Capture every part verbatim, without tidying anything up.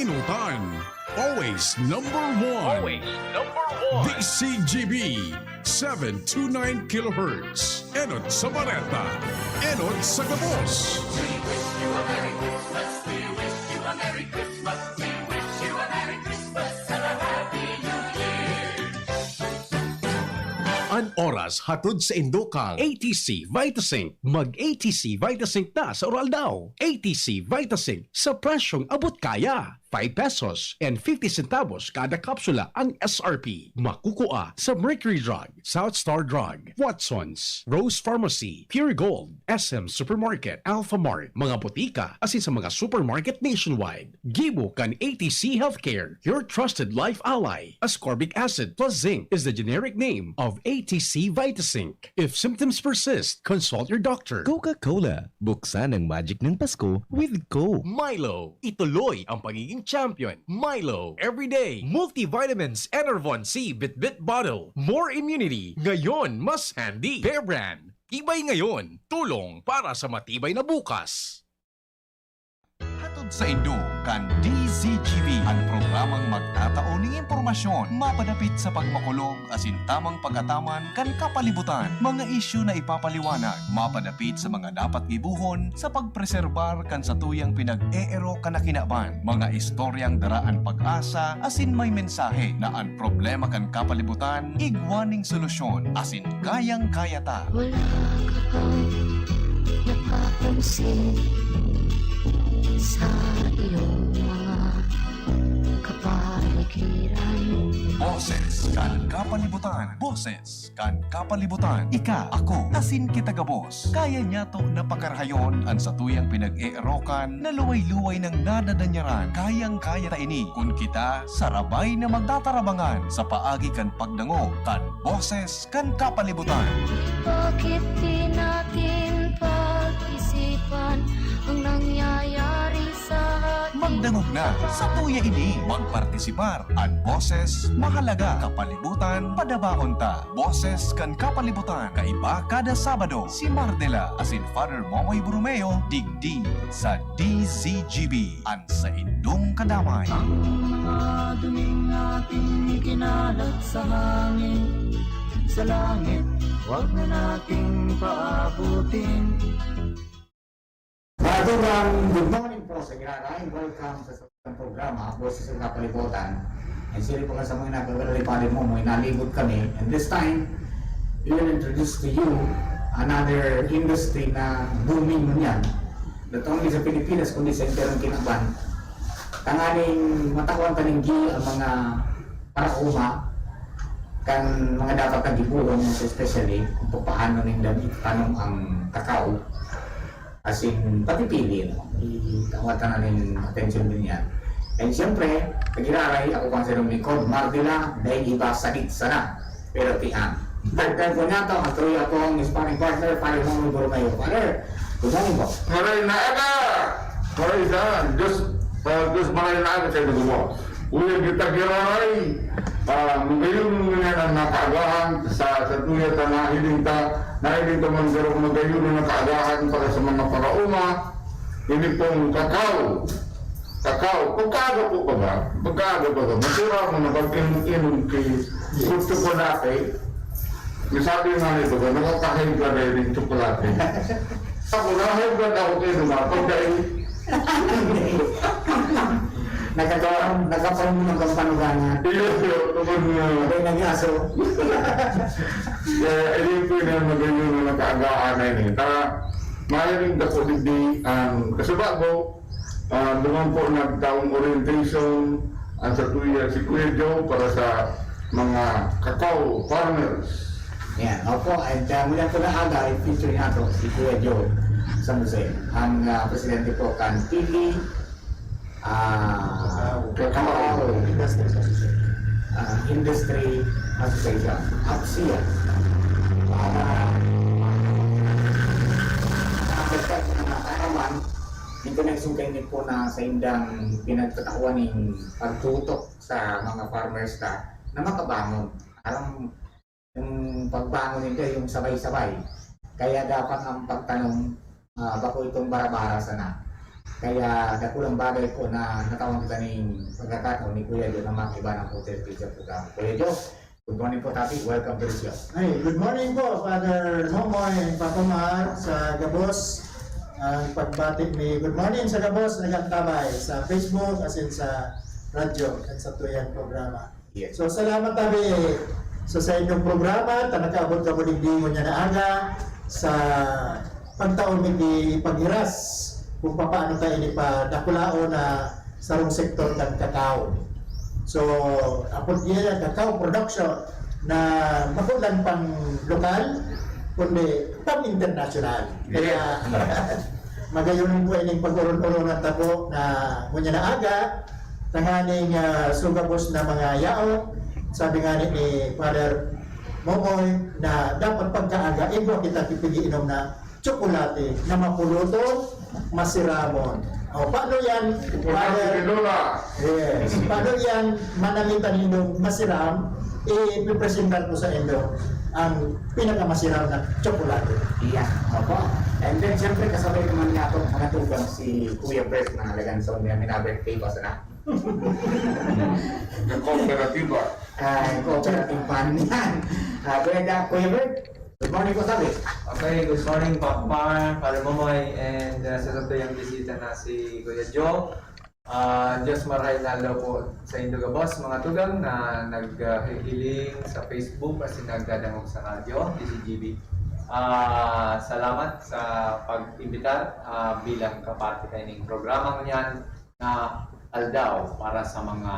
Nutan. Always number one. Always number one. D C G B, seven two nine kilohertz. Enot sa Bareta. Enot sa Gabos. We wish you a Merry Christmas. We wish you a Merry Christmas. We wish you a Merry Christmas and a Happy New Year. An oras hatod sa indukang A T C Vitazinc. Mag A T C Vitazinc na sa Uraldaw. A T C Vitazinc sa presyong abot kaya. Five pesos and fifty centavos kada kapsula ang S R P. Makukua sa Mercury Drug, South Star Drug, Watsons, Rose Pharmacy, Pure Gold, S M Supermarket, Alphamart, mga botika, asin sa mga supermarket nationwide. Gibo kan A T C Healthcare, your trusted life ally. Ascorbic acid plus zinc is the generic name of A T C Vitazinc. If symptoms persist, consult your doctor. Coca-Cola, buksan ang magic ng Pasko with Coke. Milo, ituloy ang pagiging champion. Milo, everyday. Multivitamins, Enervon C, Bitbit Bottle. More immunity, ngayon mas handy. Bear Brand, tibay ngayon, tulong para sa matibay na bukas. Hatod saindo kan D Z G B, an programang magtatao nin impormasyon mapadapit sa pagmakulog asin tamang pag-ataman kan kapalibutan, mga isyu na ipapaliwanag mapadapit sa mga dapat gibohon sa pagpreserbar kan satuyang pinag-eerokan na kinaban, mga istoryang dara an pag-asa asin may mensahe na an problema kan kapalibutan igwa ning solusyon asin kayang-kaya ta. Wala ka bang napapansin sa iyong mga kapaligiran? Boses kan kapalibutan. Boses kan kapalibutan. Ika, ako, asin kita gabos. Kaya niyato na pakarahayon an satuyang pinag-eerokan na luway-luway nang nadadanyaran. Kayang-kaya ta ini kun kita sarabay na magtatarabangan sa paagi kan pagdangog kan boses kan kapalibutan. Bakit di natin pag-isipan ang nangyayari sa ating Magdangog na, satuya ini. Magpartisipar. An boses, mahalaga. Kapalibutan, padabaon ta. Boses kan kapalibutan. Kaiba kada Sabado, si Mardela asin Father Momoy Borromeo, digdi sa D Z G B. An saindong kadamay. Ang mga duming ating ikinalat sa hangin, sa langit, wag na nating paabutin. Mga tugang, good morning po sa Giraray. Welcome sa sa programa, Boses ng Kapalibutan. And siyempre po sa mga nagagaling pa rin mo, may nalibot kami. And this time, we will introduce to you another industry na booming ngunyan. Not only sa Pilipinas, kundi sa entire kinaban. Tanganing matawan ta ning gi ang mga paraoma kan mga dapat na gibohon, most especially kung paano ninda itanom ang kakao. Asin, papipili, no? Itawad ta na ning atensyon din yan. And siyempre, sa Giraray, ako pang sirong lingkod, Mardila, dahil iba, sagit sana. Pero tiang. Dagdag ko na to, ang tuloy ako ang sparring partner, Father Manuel Borromeo. Father, good morning po. Maray na aga! Maray sa Diyos, sa Diyos maray na aga sa inyo po. Kuya, kita Giraray, ah, magayon mo yan ang nakaagahan sa, sa tuya ta nahiling ta, nahiling ta man garo magayon na nakaagahan para sa mga paraoma. Ini pong kakao. Kakao. Pagkaaga po ba? Pagkaaga ba? Masura mo na pag-inom-inom kay chocolate. May sabi nga nito ba, nakakahiga na yung chocolate. Ako, nahiga na ako kayo, diba? Pag dahil Nagkakaroon, nagkakaroon ng kampanugangan. Iyo, iyo, tungkol nga. Abay, nag-aso. Kaya, ayun po yung magayon na nagkaagaan na yun eh. Tara, mahiling ako digdi, um, kasi bago, ah, duman po nagtaong orientation, ang sa Kuya, si Kuya Joe para sa mga cacao farmers. Yan, opo, and, ah, mula po na aga, i-feature nato si Kuya Joe San Jose, ang, ah, presidente po kan T V, ah, Cacao. Cacao Industry Association. Ah, Industry Association, APSIA. Para sa mga kaaraman, yung connection kayo po na sa indang pinagtatawan ng pagtutok sa mga farmers ta na makabangon. Parang yung pagbangon nito, yung sabay-sabay. Kaya dapat ang pagtanom, ah, bako itong bara-bara sana. Kaya dakulang bagay po na natawan kita ning pagkakataon ni Kuya Joe na makiba ng Hotel Pizza Program. Kuya Joe, good morning po, Tati. Welcome to the show. Ay, good morning po, Father Momoy and Papa Mar, sa gabos. Ang pagbati mi, good morning sa gabos, nagantabay sa Facebook, asin sa radyo, at sa tuyang programa. Yes. So, salamat tabi sa, sa inyong programa, ta nakaabot kamo digdi ngunyan na aga sa pagtao mi ki paghiras kung papaano ta ini padakulaon na sarong sektor kan kakao. So, apod niya yan, kakao production na bako lang pang lokal, kundi pang international. Kaya, magayon po ining pag-uron-uronan ta po na ngunyan na aga, tanganing, ah, sugabos na mga yaon. Sabi nga ni, ni Father Momoy na dapat pagkaaga, igwa kita kipigiinom na tsokolate na mapuluton, masiramon. O, paano yan, Father? Yes. Paano yan, manamitan nindong masiram? Ipipresentar ko sa indo ang pinakamasiram na tsokolate. Iya, opo. And then, siyempre, kasabay naman niya itong mga tugang si Kuya Bert na halagang sa mga minabirthday pa sana. Nagkooperatiba. Ah, cooperative fund yan. Ah, Kuya, Kuya Bert, good morning po, sabi. Okay, good morning, Papa Mar, Father Momoy, and, uh, sa satuyang bisita na si Kuya Joe. Ah, Diyos marahay na aldaw po sa indo gabos, mga tugang na naghihiling sa Facebook asin nagdadangog sa radyo, D Z G B. Ah, salamat sa pag-imbitar, ah, bilang kapati kaining programa ngunyan na aldaw para sa mga,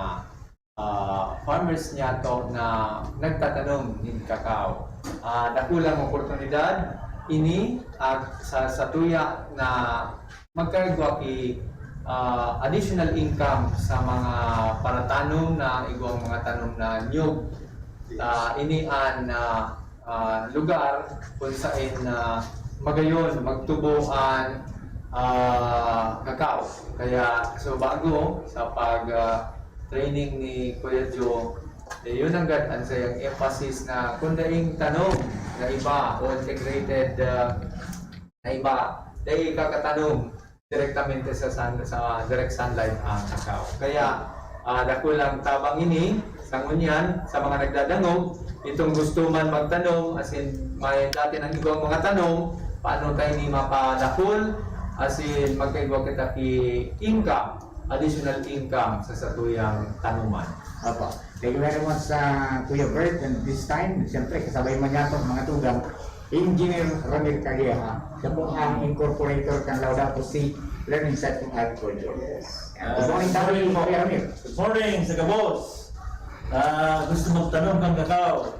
ah, farmers niyato na nagtatanom nin kakao. Ah, dakulang oportunidad ini at sa, sa tuya na magkaigwa ki, ah, additional income sa mga paratanom na igwang mga tanom na niyog. Ah, ini an, ah, ah, lugar kung sain na magayon magtubo an, ah, kakao. Kaya, so, bago sa pag, ah, training ni Kuya Joe, eh, yun ang gad-, ang sayang emphasis na kung daing tanom na iba o integrated, ah, na iba, dai kakatanom direktamente sa sun-, sa direct sunlight ang kakao. Kaya, ah, dakulang tabang ini sa ngunyan, sa mga nagdadangog, itong gusto man magtanom, as in, may dati ng ibang mga tanom, paano tayo ni mapadakul, as in, magkaigwa kita ki income, additional income sa satuyang tanuman. Opo. Thank you very much, ah, Kuya Bert. And this time, siyempre, kasabay man niya itong mga tugang, Engineer Ramil Calleja. Siya po ang incorporator kan Laudato Si Learning Center Agriculture. Good morning, Tati, Kuya Ramil. Good morning sa gabos. Ah, gusto magtanom kan kakao.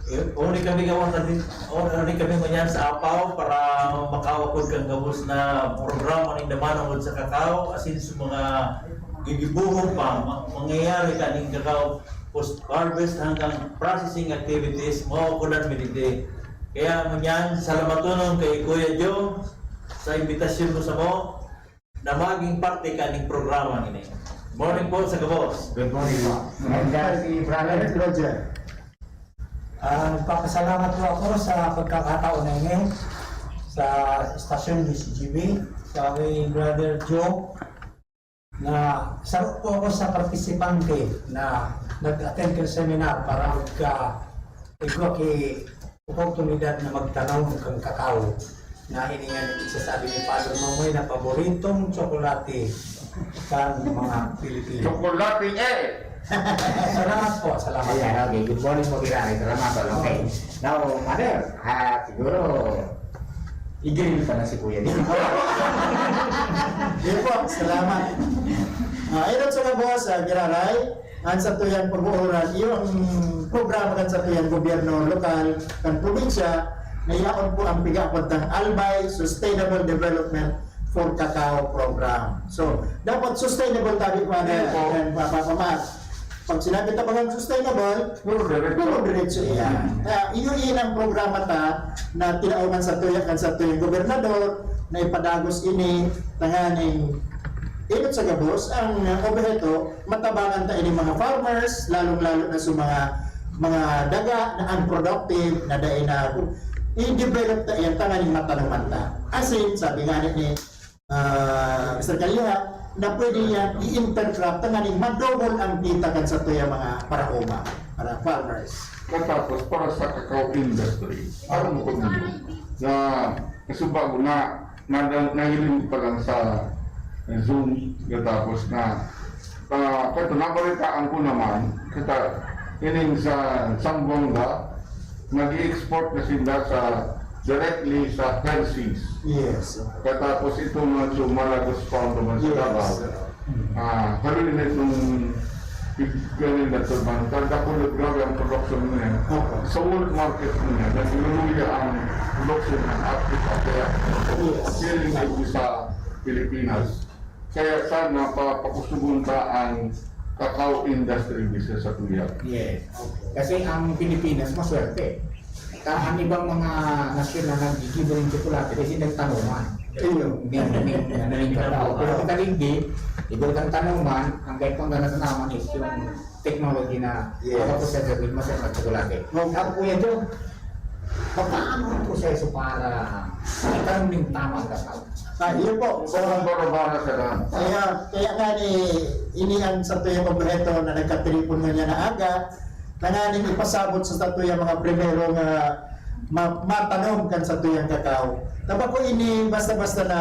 Eh, uri kami gawa sa din, uri kami manyan sa Apaw para makawakod kan gabos na programa nin damanangod sa kakao, asin sa mga gigibuhon pa, ma-, mangyayari kaning kakao post-harvest hanggang processing activities, mawakodan mi digdi. Kaya ngunyan, salamaton kay Kuya Joe sa imbitasyon mo samo na maging parte kaning programa ini. Morning po sa gabos. Good morning po. And, uh, si Brother Roger. Ah, nagpapasalamat po ako sa pagkakataon na ini sa estasyon D Z G B, sa kay Brother Joe, na saro po ako sa partisipante na nag-attend kan seminar para magka-, igwa ki oportunidad na magtanom kan kakao, na ini nga nagsasabi ni Father Mamoy na paboritong tsokolate kan mga Pilipino. Tsokolate, eh! Salamat po, salamat. Ayan, okay. Good morning po, Kiray. Salamat po. Okay. Now, Father, ah, siguro, i-grill pa na si Kuya dito. Yun po, salamat. Ah, ayun sa mga boss, ah, Giraray, ang satuyang pag-uuran, yung programa kan satuyang gobyerno lokal, kan probinsya, na yaon po ang pigaapod ng Albay Sustainable Development for Cacao Program. So, dapat sustainable tayo, Father, Yes, po. and Papa Pamar. Pag sinabi ta bagang sustainable, Puro diretso. puro diretso iyan. Kaya iyo, iyan ang programa ta na tinaoman sa tuya kan sa tuyang gobernador na ipadagos ini tanganing inot sa gabos ang, uh, obheto, matabangan ta ini mga farmers, lalong-lalo na sa mga, mga daga na unproductive, na dai na i-develop ta iyan tanganing matanuman ta. Asin, sabi nga ni, ni ah, Mister Calleja, na pwede niya i-intercrop tanganing ma-double ang kita kan satuyang mga paraoma, para farmers. Katapos, para sa cacao industry, aram ko niyo na kasubago na, na, nahiling ko pa lang sa Zoom, katapos na, ah, kato, nabalitaan ko naman, kita, ining sa Zamboanga, nag-i-export na sila sa, directly sa Hershey's. Yes. Katapos itong mga Malagos Pound naman sa Davao. Ah, haloy na itong galing na ito, man. Tanda ko na grabe ang production niya. Opo. Sa world market niya, nagluluya ang production ng Africa. Kaya, yes, selling na ito sa Pilipinas. Kaya sana pa, pakusugon ta ang cacao industry business sa tuya. Yes. Kasi ang Pilipinas, maswerte. Ka, ang ibang mga nasyon na naggigibo ng tsokolate, kasi nagtanoman. Ayun. Hindi, hindi, hindi, hindi, hindi, hindi. Pero kita hindi, iba ang tanoman, ang kahit pang gana tanaman is yung technology na, yes, makaproseso din, masarap na tsokolate. Okay. Ako, Kuya Joe, paano ang proseso para itanom ng tamang cacao? Ah, yun po. Sa mga barabara sa daan. Kaya, kaya nga ni, ini ang satuyang obheto na nagkatiripon ngunyan na aga, tanganing ipasabot sa satuyang mga primerong, ah, ma-, matanom kan satuyang cacao. Tabako ini basta-basta na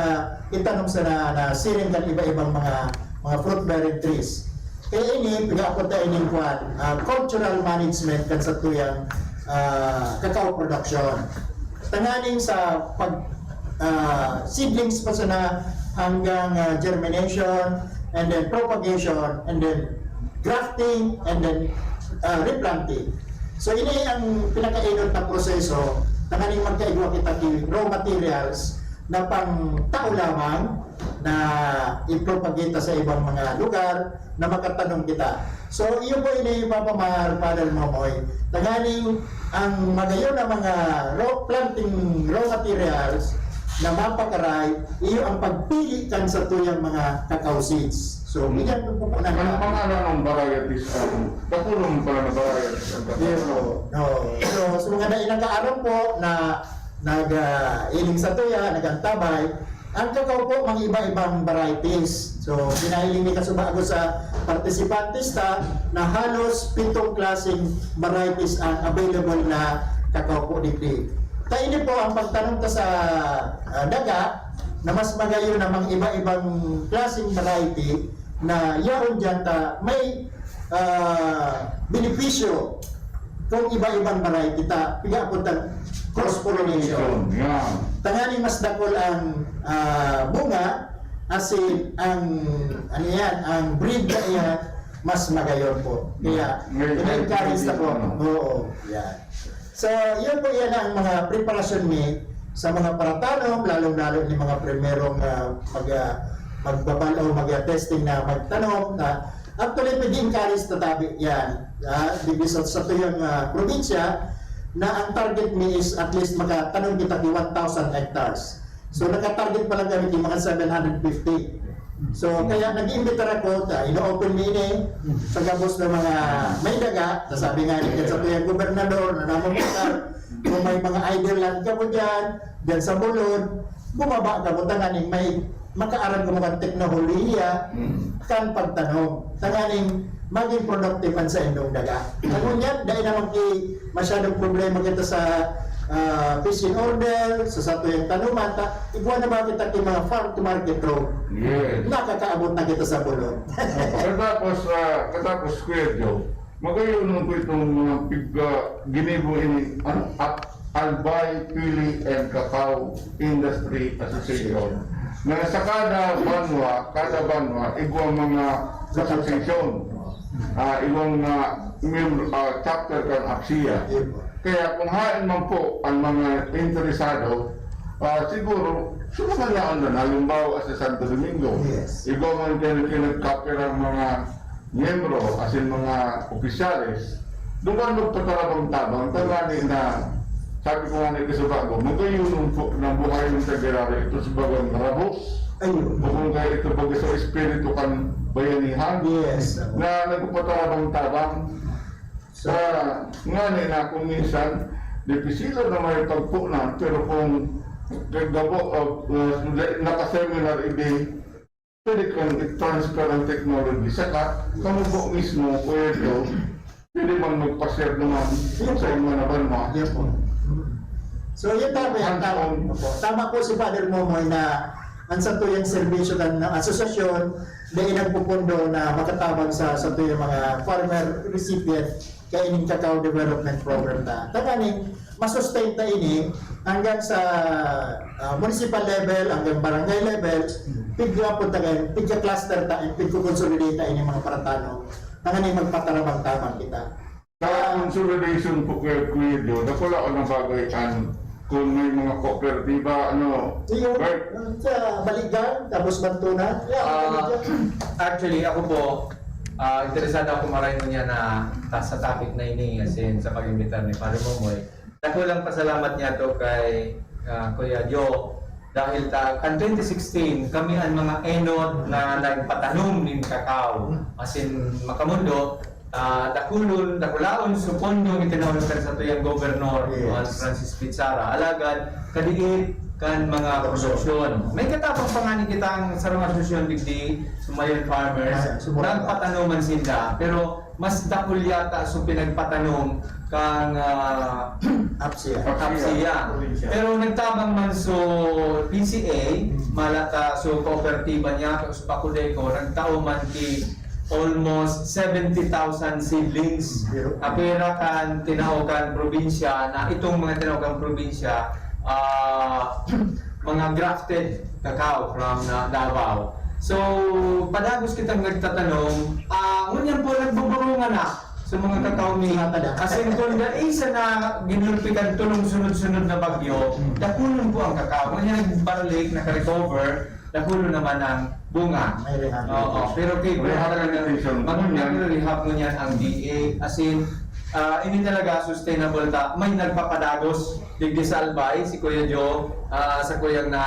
itanom sa na, na siring kan iba-ibang mga, mga fruit-bearing trees. Kaya ini, pigaapod ta ining kwan, ah, cultural management kan satuyang, ah, cacao production. Tanganing sa pag, ah, seedlings pa sana hanggang, ah, germination, and then propagation, and then grafting, and then, ah, replanting. So, ini ang pinakainot na proseso, tanganing magkaigwa kita ki raw materials na pang tao lamang na i-propagate sa ibang mga lugar na makatanom kita. So, iyo po ini, Papa Mar, Father Momoy. Tanganing ang magayon na mga raw, planting raw materials na mapakaray, iyo ang pagpili kan satuyang mga cacao seeds. So, bigyan ko po po ng Ano, mga ano, anong varieties ang, katulong pala na varieties ang Yes, po. No. So, sa mga dai nag-aaram po na nag, ah, iling satuya, nag-antabay, ang cacao po, mga iba-ibang varieties. So, pinahiling ni kasubago sa participantes ta na halos pitong klaseng varieties ang available na cacao po digdi. Kaini po ang pagtanom ta sa, ah, daga na mas magayon na mga iba-ibang klaseng variety na yaon diyan ta may, ah, benepisyo kung iba-ibang variety ta, pigaapod ta cross pollination. Yan. Tanganing mas dakul ang, ah, bunga, asin ang, ano yan, ang breed na yan, mas magayon po. Kaya, May ina-encourage na po. ano. Oo, yan. So, yun po yan ang mga preparasyon mi sa mga paratanom, lalong-lalo ni mga primerong, ah, mag, ah, magbabal o mag, ah, testing na magtanom na actually, pag-encourage na tabi yan, ah, digdi sa, sa tuyang, ah, probinsya, na ang target mi is at least makatanom kita ki one thousand hectares. So, nakatarget pa lang kami ki mga seven hundred fifty. So, kaya nag-iimbitar ako, ta, ino-open mi ini, sa gabos ng mga may daga, ta sabi nga ni sa tuyang gobernador, na namumutan, kung may mga idle land ka mo dyan, dyan sa Bulod, bumaba ka mo, tanganing may makaaram ka mo kan teknoholiya, Mm. kan pagtanom. Tanganing maging productive an saindong daga. Ngunyan, dai naman ki masyadong problema kita sa, ah, fish in order, sa satuyang tanuman, ta, igwa na ba kita ki mga farm to market road? Yes. Nakakaabot na kita sa Bulod. Katapos, ah, katapos, Kuya Joe, magayon ko itong mga pig-, ah, ginibo ini, ano, at Albay, Pili, and Cacao Industry Association. Na sa kada banwa, kada banwa, igwa mga association. Ah, igwa mga miyembro, ah, chapter kan APSIA. Kaya kung hain man po ang mga interesado, ah, siguro, sumasayaon na, halimbawa sa Santo Domingo. Yes. Igwa man kayo na kinagkapir ang mga miyembro, asin mga opisyales, duman magpatarabang-tabang, tanganing na, sabi ko nga na ito sa bago, magayon po na buhayon ta giraray ito sa bagang rabos. Ayun. O kung kaya ito baga sa espiritu kan bayanihan, Yes. na nagpapatarabang-tabang. Sa ngani na kung minsan, dipisilan na may pagpunan, pero kung Kaya po, uh, uh, naka-seminar ini, pwede kang i-transfer ang technology. Saka, kamo po mismo, Kuya Joe, pwede man magpa-share naman sa mga naban mo. Yan po. So, yun tama yan. Tama, Hands-on. Opo. Tama po si Father Momoy na ang satuyang serbisyo kan asosasyon, dahil nagpupundo na makatabang sa satuyang mga farmer recipient kaining Cacao Development Program ta. Tanganing masustain ta ini hanggang sa, ah, municipal level, hanggang barangay level, pigka po ta kayo, pigka cluster ta, and pigko-consolidate ta ini mga paratano. Tanganing magpatarabang-tabang kita. Sa consolidation po, Kuya, Kuya Joe, dakula ko ng bagay an kung may mga kooperatiba, ano, Iyo, Bert? Sa Baligan, tapos Bantunan. Yeah, Ah, Baligan. Actually, ako po, ah, interesado ako maray mo niya na ta- sa topic na ini, as in, sa pag-imbitar ni Father Momoy. Dakulang pasalamat niya to kay ah, Kuya Joe. Dahil ta, kan twenty sixteen, kami ang mga enot na nagpatanom nin kakao. As in, makamundo, ah, dakulon, dakulaon, supondo, itinaon kan satuyang gobernador, Yes. Juan Francis Pizarra. Alagad, kadiit kan mga produksyon. May katabang pa nga ni kitang sarong asosasyon digdi, Sumayon Farmers. Ah, Sumayon. Nagpatanom man sinda, pero mas dakul yata so pinagpatanom kan, ah, Apsia. Apsia. Probinsya. Pero nagtabang man so P C A, mala ta so kooperatiba niya, so Pacodeco, nagtao man ki almost seventy thousand seedlings. Pero Apera kan tinao kan probinsya, na itong mga tinao kan probinsya, ah, mga grafted cacao from na Davao. So, padagos kitang nagtatanom, ah, ngunyan po nagbuburungan na sa mga cacao mi. Nga pala. As in, kung dai sana ginulpi kan tulong sunod-sunod na bagyo, dakulon po ang cacao. Ngunyan nagbalik, nakarecover, dakulon naman ang bunga. May rehabilitation. Oo, pero kay Rehabilitation. mag-rehab ngunyan ang D A. As in, ah, ini talaga sustainable ta. May nagpapadagos digdi sa Albay, si Kuya Joe, ah, sa kuyang na,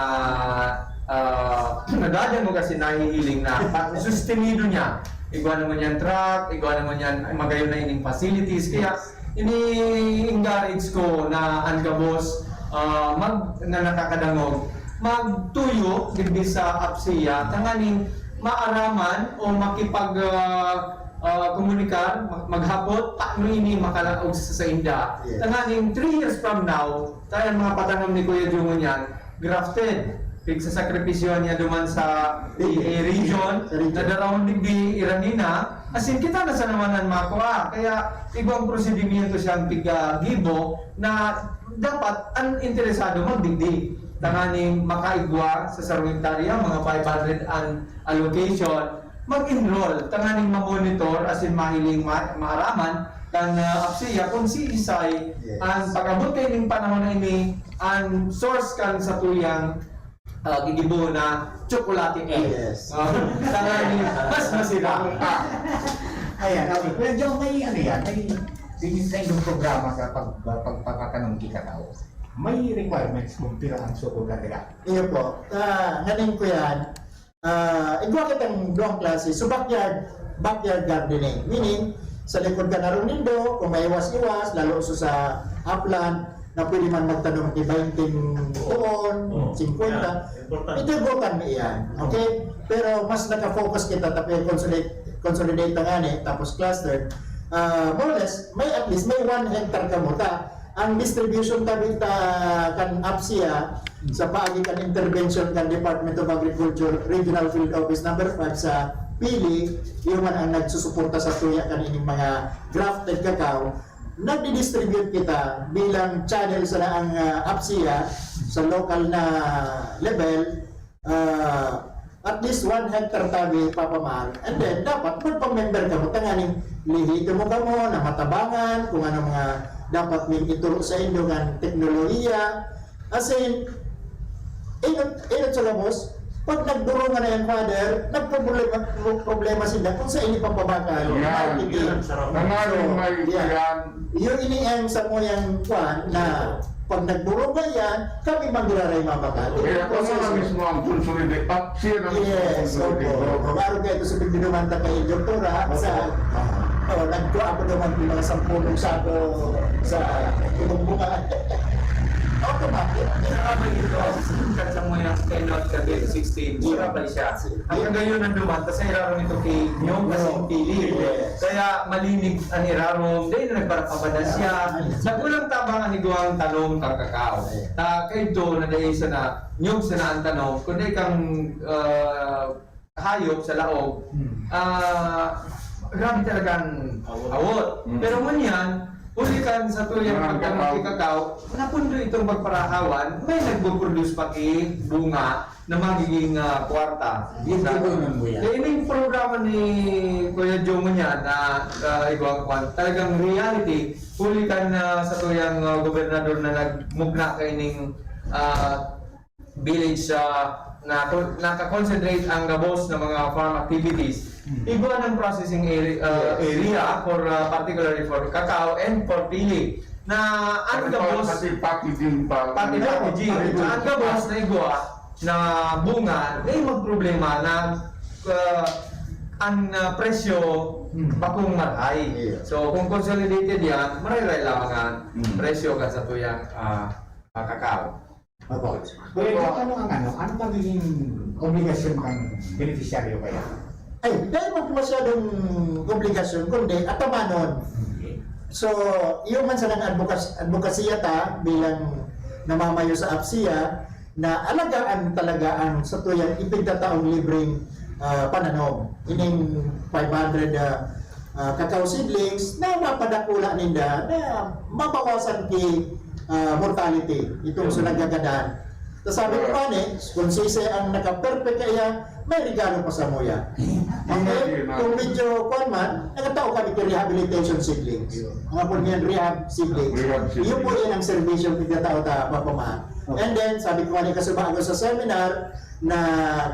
ah, nadadangog kasi nahihiling na pa- sustenido niya. Igwa naman yan truck, igwa naman yan magayon na ining facilities. Kaya ini-encourage ko na ang gabos, ah, mag, na nakakadangog, magtuyo digdi sa Apsia, tanganing maaraman o makipag, ah, ah, komunikar, mag-, maghapot, paano ini makalaog sa sainda. Yes. Tanganing three years from now, tayo ang mga patanom ni Kuya Jungo niyan, grafted. Pigsasakripisyohan niya duman sa D A region, Sa region. Nadarahon digdi, irani na. As in, kita na sa naman ang makua. Kaya, igwang prosedimiento siyang piggibo na dapat ang interesado magdigdi. Tanganing makaigwa sa sarong hektarya, mga five hundred an allocation, mag-enroll. Tanganing ma-monitor, as in, mahiling ma- maaraman, kan, ah, Apsia, kung si Isay, Yes. Ang pag-abot kaining panahon na ini, ang source kan satuyang, ah, gigibo na tsokolate egg. Yes. Ah, tanganing mas masira. Ayan, okay. Kuya Joe, may ano yan, may, may sa inyong programa sa pag, pagpapatanom ki cacao. May requirements kung pira ang suko ka nila. Iyo po. Ah, nganing ko yan, ah, igwa kitang duwang klase. So, backyard, backyard gardening. Meaning, sa likod ka na rin nindo, kung maiwas-iwas, lalo sa, sa upland, na pwede man magtanom ni twenty tuon, Oo. fifty. Yan. Importante. Ito bukan na iyan. Okay? Pero mas nakafocus kita, tapi consolidate, consolidate na nga ni, tapos cluster. Ah, more or less, may at least, may one hectare ka mo ta. Ang distribution tabi ta kan Apsia, sa paagi kan intervention kan Department of Agriculture, Regional Field Office number five sa Pili, iyo man ang nagsusuporta sa tuya kan ining mga grafted cacao. Nagdi-distribute kita bilang channel sa ang, ah, Apsia sa local na level. Ah, at least one hectare tabi papamahal. And then, dapat magpa-member ka mo, tanganing lihito mo ka mo, na matabangan, kung ano mga dapat ming ituro sa indo ng teknolohiya. As in, inot, inot sa labos, pag nagdurungan na yan, Father, nagproblema, problema sila kung sa ini papabakan. Yan, Marketing. Yan, sarap. Tanganing may Yeah. yan. Yun ini ang sa mo yung kwan na pag nagburong ka yan, kami magdiraray mabakal. Kaya ako na mismo ang consolidate. At siya na mismo ang Yes, consolidate. opo. Maro kayo ito sa pagdinuman ta kay Doktora sa, oh, nagkuha ako naman ng mga sampung sako sa ibang bunga. Automatic. Sarabay ito. Kan sa mga tenor ka sixteen, sarabay siya. Ang kagayon ng duman, tas sa irarom ito kay Nyong kasi pili. Yes. Kaya malinig ang irarom, dahil na nagparapabada siya. Nagulang tabang ang igwang tanom kang kakao. Ta, kayo ito, na dahil sa na, Nyong sa naan tanom, kundi kang, ah, hayop sa laog, ah, grabe talagang awot. Pero ngunyan, huli kan sa tuyang pagkamote kakao, napundo itong pagparahawan, may nagpo-produce pa ki bunga na magiging, ah, kwarta. Yung tutunan mo yan. Kaya yung programa ni Kuya Joe ngunyan na, ah, igwang kwan, talagang reality, huli kan, ah, sa tuyang, ah, gobernador na nagmugna kaining, ah, village, ah, na naka-concentrate ang gabos ng mga farm activities. Igwa ng processing area, ah, area for, ah, particularly for cacao and for pili. Na ang gabos, pati packaging pa. Pati packaging. Ang gabos na igwa na bunga, eh, magproblema na, ah, ang, ah, presyo bakong marahay. So, kung consolidated yan, marahay lamang ang presyo kan sa tuyang, ah, ah, cacao. Opo. Kuya Joe, ano ang ano? Ano magiging obligasyon kang benepisyaryo kaya? Ay, dai man masyadong obligasyon, kundi atamanon. So, iyo man sanang advokas-, advokasya ta bilang namamayo sa APSEA na alagaan talaga ang satuyang ipinagtataong libreng, ah, pananom. Ining five hundred, ah, ah, cacao seedlings na mapadakula ninda na mabawasan ki, ah, mortality itong sa nagagadan. So, sabi ko pa ni, kung sisay ang naka-perfect kaya, may regalo pa sa muya. Okay? Kung medyo, kwan man, nagtatao kami ki rehabilitation seedlings. Mga po niyan, rehab seedlings. Rehab seedlings. Iyo po yan ang serbisyo ng pagkatao ta, Papa Ma. And then, sabi ko nga ni kasubago sa seminar, na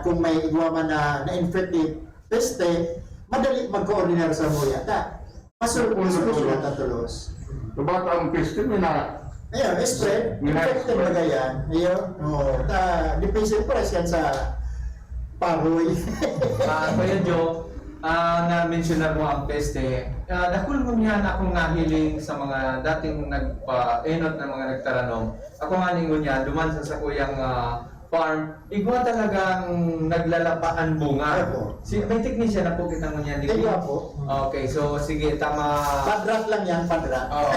kung may igwa man na, na-infected, peste, madali magkoordinar sa muya ta. Masul-, masolusyonan ta tolos. Sa bata ang peste, may na- Ayun, spread. May na-spread. Infected na gayan. Ayun. Oo. Ta, depende pa rin yan sa paroy. Ah, Kuya Joe, ah, na-mensionar mo ang peste. Ah, dakul mo niyan akong nahiling sa mga dating nagpa-enot ng mga nagtaranom. Ako nga ningon niyan, duman sa sakuyang, ah, farm, igwa talagang naglalapa an bunga. Opo. Si, may teknisya na po kita ngunyan, di ba? Igwa po. Okay, so sige, tama. Padrat lang yan, padrat. Oo,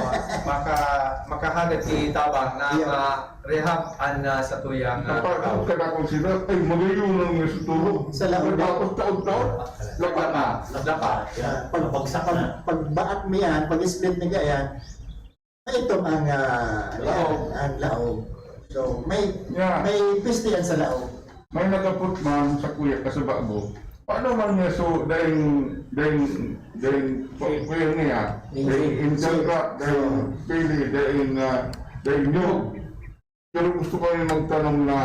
maka-, makahagad si Tabang na ma-rehab an, ah, sa tuyang, ah, Kapag ka na kung sila, ay, magayon ang may suturo. Sa laon. Tapos taon-taon, lapa na. Lapa. Pag, pag, pag baak mo yan, pag split ni yan, Ito ang, ah, laog. Ang laog. So, may, may peste yan sa laog. May nagapot man sa kuya ka sa babo. Paano man niya so, dahil, dahil, dahil, kuya niya, dahil inject ka, dahil pili, dahil, ah, dahil nyog. Pero gusto ko yung magtanong na,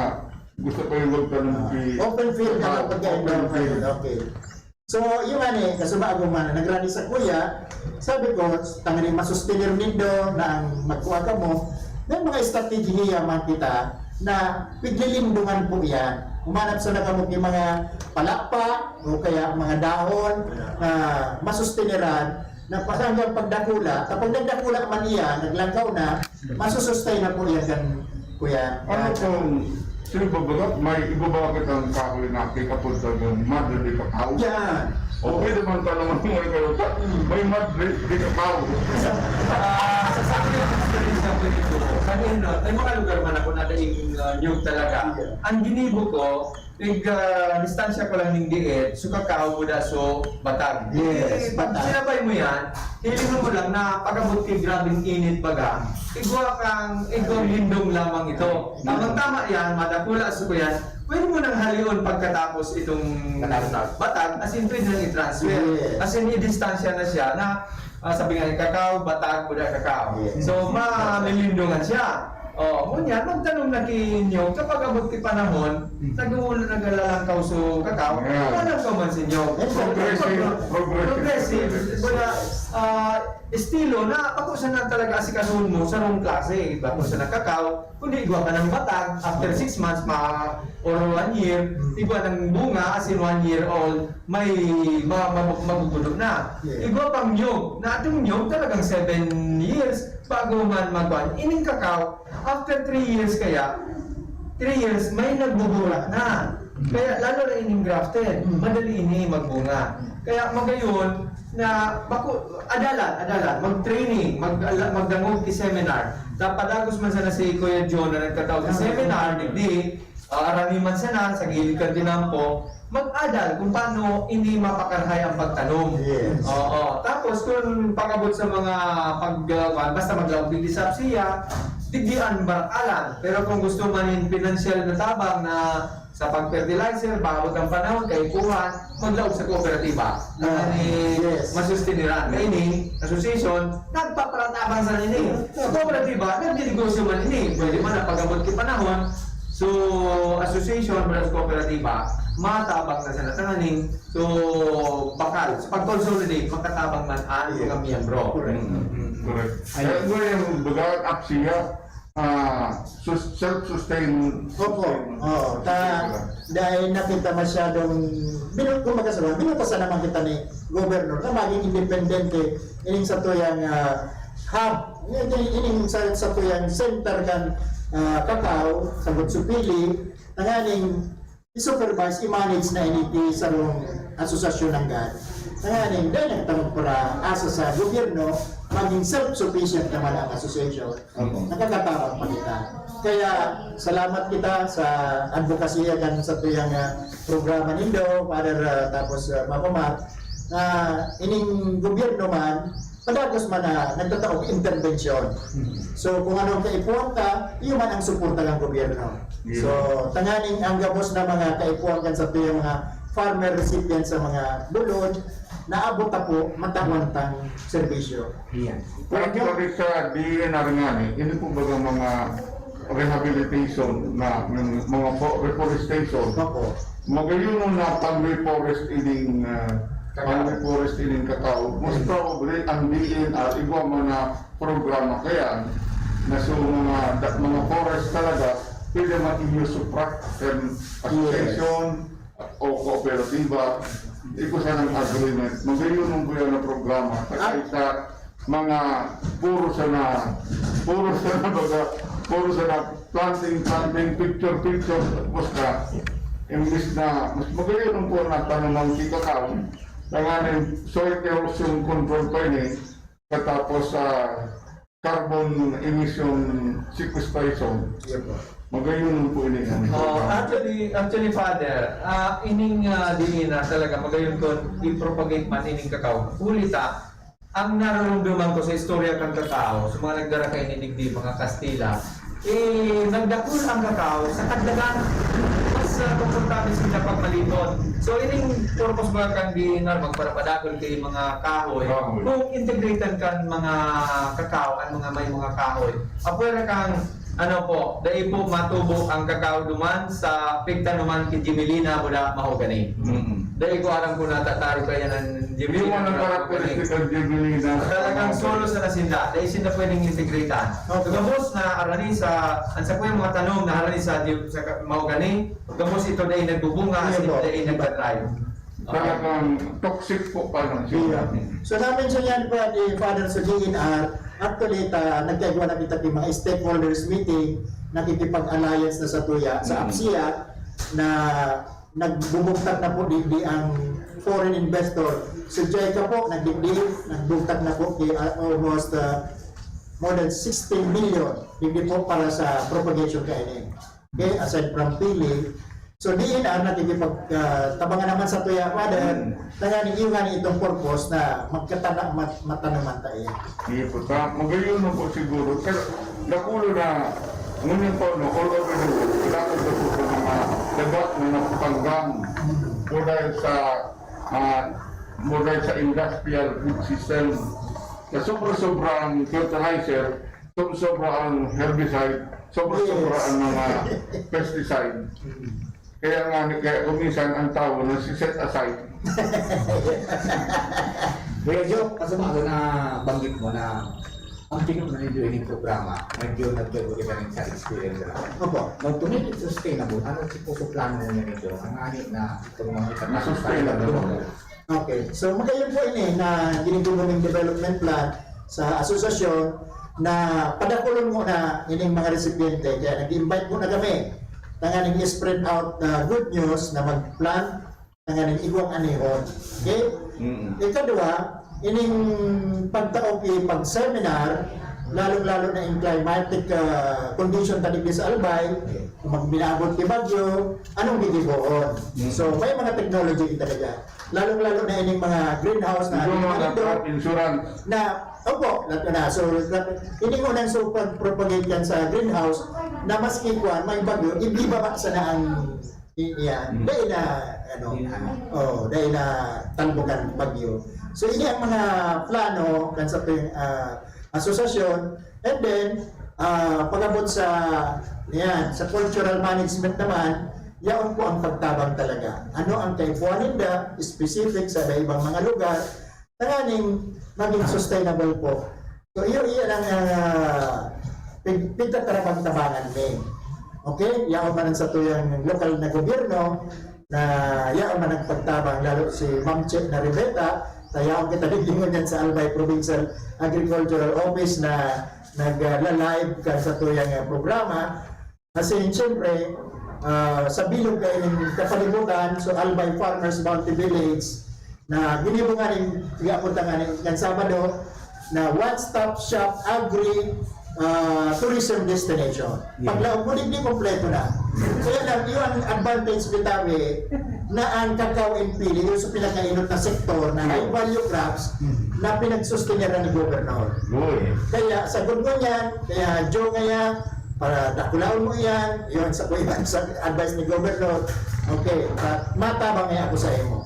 gusto ko yung magtanong si open field na lang pag-, open field. Okay. So, yung ano eh, kasubago man, nagrani sa kuya, sabi ko, tanganing masustener nindo na ang magkuha ka mo, may mga estratehiya man kita na piglilindungan po yan. Umanap sa nakamo yung mga palakpak o kaya mga dahon na masusteneran, na hanggang pagdakula. Kapag nagdakula man iyan, naglangkaw na, masusustay na po yan kan kuya. Ano kung, sino ba baga, may iba ba kitang kahoy na kikapunta ng madre de cacao? Yan. O pwede man tanaman mo yung kaluta, may madre de cacao. Ah, sa sabi ng experience ko dito, sa Inot, may mga lugar man ako na daing, ah, niyog talaga. Ang ginibo ko, Ig, ah, distansya ko lang ning diit, so cacao buda, so batag. Yes, batag. Sinabay mo yan, hilingon mo lang na pag-abot kay grabing init baga, igwa kang, igwa lindong lamang ito. Tamang-tama yan, madakula, so ko yan, pwede mo nang halion pagkatapos itong batag, as in pwede nang i-transfer. Yes. As in, i-distansya na siya na Ah, sabi nga, cacao, batag, buda cacao. Yes. So, malilindungan siya. Oh, ngunyan, magtanom na ki niyog, kapag abot ki panahon, nag-uulan, naglalangkaw so cacao, walang kaman si niyog. Progressive, progressive. Progressive. Wala, ah, estilo na bako sana talaga asikasuhon mo sarong klase, bako sana kakao, kundi igwa ka ng matag, after six months, ma-, or one year, igwa ng bunga, as in one year old, may ma-, ma-, magugulo na. Igwa pang niyog, na itong niyog talagang seven years bago man magwan. Ining kakao, after three years kaya, three years, may nagbubura na. Kaya lalo na ining grafted, madali ini magbunga. Kaya magayon na bako, adalan, adalan, mag-training, mag-, ala-, magdangog ki seminar. Napadagos man sana si Kuya John na nagtatao sa seminar, digdi, ah, arani man sana, sa gilid kan tinampo, mag-adal kung paano ini mapakarahay ang pagtanom. Yes. Oo. Tapos kung pag-abot sa mga pag-, ah, basta maglaog digdi sa apsiya, digdi an barakalan. Pero kung gusto man in pinansyal na tabang na sa pag-fertilizer, bago ang panahon, kaipuhan, maglaog sa kooperatiba. Ah, Ani, yes. Masustiniran. Kaya ini, association, nagpaparatabang sa ini. Sa kooperatiba, nagninegosyo man ini. Pwede man na pag-abot ki panahon. So, association versus kooperatiba, matabang na sa natanganing. So, bakal. Sa pag-consolidate, makatabang man ang mga miyembro. Correct. Mm, mm, mm. Correct. Ayun. Kaya mo yung baga, apsiya, ah, sus-, self-sustain. Opo. Oo. Ta, dahil nakita masyadong, binu-, kumbaga sa mga, binutasan naman kita ni Governor na maging independente ining sa tuyang, ah, hub. Ining, ining sa, sa tuyang center kan, ah, kakao, sa Gutsupili, tanganing i-supervise, i-manage na ini ki sarong asosasyon nanggad. Tanganing, dahil nagtangog para asa sa gobyerno, maging self-sufficient naman ang association. Opo. Nakakatabang pa kita. Kaya, salamat kita sa advokasya kan sa tuyang, ah, programa nindo, Father, ah, tapos, ah, Mama Mar, na ining gobyerno man, padagos man na nagtatao og interbensyon. So, kung anong kaipuhan ka, iyo man ang suporta ng gobyerno. So, tanganing ang gabos na mga kaipuhan kan sa tuyang mga farmer recipient sa mga bulod, naabot na po, matawan tang serbisyo. Yan. Pero Thank you. Pati sa D N R nga ni, hindi po baga mga rehabilitation na, yung mga fo-, reforestation, Opo. Magayon na pang-reforest ining, ah, Kakao. Pang-reforest ining kakao. Most probably, ang D N R, igwa man na programa kaya na so mga, da-, mga forest talaga, pwede man inyo supra, kan association o kooperatiba, iko sa ng agreement. Magayon po yan na programa. Sa Ah. kaysa mga puro sana, puro sana baga, puro sana planting, planting, picture, picture, tapos na, imbis na, mas magayon po na tanaman si kakao, tanganing soil erosion control pa ini, katapos sa carbon emission sequestration. Yan po. Magayon po ini. Oh, actually, actually, Father, ah, ining, ah, di na talaga magayon kon i-propagate man ining kakao. Huli ta, ang nararumduman ko sa istorya kan kakao, sa mga nagdara kaini digdi, mga Kastila, eh, nagdakul ang kakao sa kadlagan. Mas, ah, komportable sila pag malipon. So, ining purpose mga kan D N R, magparapadakul kay mga kahoy. Kahoy. Kung integrated kan mga kakao, ang mga may mga kahoy. Apwera kang, ano po, dai po matubo ang kakao duman sa pigtanuman ki Gemelina, buda mahogany. Mm-mm. Dai ko aram kung natataro kaya ng Hindi mo Gemelina, nang buda mahogany. Karakteristik ang Gemelina. Talagang solo sa nasinda. Dai sinda pwedeng integratan. Okay. Gabos na arani sa, ang sa po yung mga tanom na arani sa, sa ka-, mahogany, gabos ito dai nagbubunga, Hindi as in po. Dai nagtatry. Okay. Talagang toxic po pa lang siya. Iya. So, namin siya yan pa ni Father sa D N R. Actually, ta, nagkaigwa na kita ng mga stakeholders meeting, nakikipag-alliance na sa tuya, sa Mm. apsiya, na nagbubugtak na po digdi ang foreign investor. So, J I C A po, nagdigdi, nagbugtak na po ki, ah, almost, ah, more than sixteen million digdi po para sa propagation kaini. Okay, aside from pili, so, D N R nakikipag, ah, tabangan naman sa tuya, Father, Mm. na nga, yung nga itong purpose na magkatana-, mat-, matanaman tayo. Iyo po, ta-, magayon na po siguro. Pero nakulo na, ngunyan po, no, all over the world, kailangan na po sa mga dagat na napapanggang. More dahil sa, ah, more dahil sa industrial food system. Sa sobra-sobrang fertilizer, sobra-sobra ang herbicide, sobra-sobra Yes. ang mga pesticide. Kaya nga, kaya kung minsan ang tao nasi-set aside. Kuya Joe, kasi mga na banggit mo na ang tinutunan ninyo yung programa, medyo nagbago kita rin sa experience na. Opo. Now, to make it sustainable, ano si puso plano mo ninyo? Ang ani na itong mga itatapos tayo Sustainable. Okay. So, magayon po ini na ginigibo ning development plan sa asosasyon na padakulon mo na ining mga recipiente. Kaya nag-invite mo na kami tanganing i-spread out the good news na mag-plant tanganing igwang anihon. Okay? Mm. Ikadwa, ining pagtaok i pag-seminar, lalong-lalo na in climatic, ah, condition ta digdi sa Albay, kung magminaabot ki bagyo, anong gigiboon? Mm. So, may mga technology kita kaya. Lalong-lalo na ining mga greenhouse na Yung mga nindo, crop insurance. Na, opo, lahat na. So, ining unang so pag-propagate yan sa greenhouse, na maski kwan, may bagyo, ibibaba sana ang i-, yan. Mm. Dahil na, ano, Yan. oh, dahil na talbukan bagyo. So, ini ang mga plano kan sa ping-, ah, asosasyon. And then, ah, pag-abot sa, yan, sa cultural management naman, yaon po ang pagtabang talaga. Ano ang kaipuhan ninda, specific sa iba-ibang mga lugar, tanganing maging sustainable po. So, iyo, iyo ang, ah, pig-, pigtatarabang-tabangan mi. Okay? Yaon man ang satuyang lokal na gobyerno, na yaon man nagpagtabang, lalo si Ma'am Che Naribeta, ta yaon kita digdi ngunyan sa Albay Provincial Agricultural Office na nagla-live kan satuyang, ah, programa. Kasi, siyempre, ah, sa bilog kaining kapalibutan, so Albay Farmers Bounty Village, na ginibo nga rin, tiga po tangan kan Sabado, na one-stop shop agri, ah, tourism destination. Yeah. Paglaog mo, digdi kompleto na. So, yan lang, yun ang advantage bitaw eh, na ang cacao and pili, yung sa pinakainot na sektor na Yeah. high value crops, Mm. na pinagsustenyaran ni Governor. Uy. Kaya, sa good mo niyan, kaya Joe nga yan, para dakulaon mo yan, yun sa kuya, sa advice ni Governor. Okay, but matabang nga ako sa imo.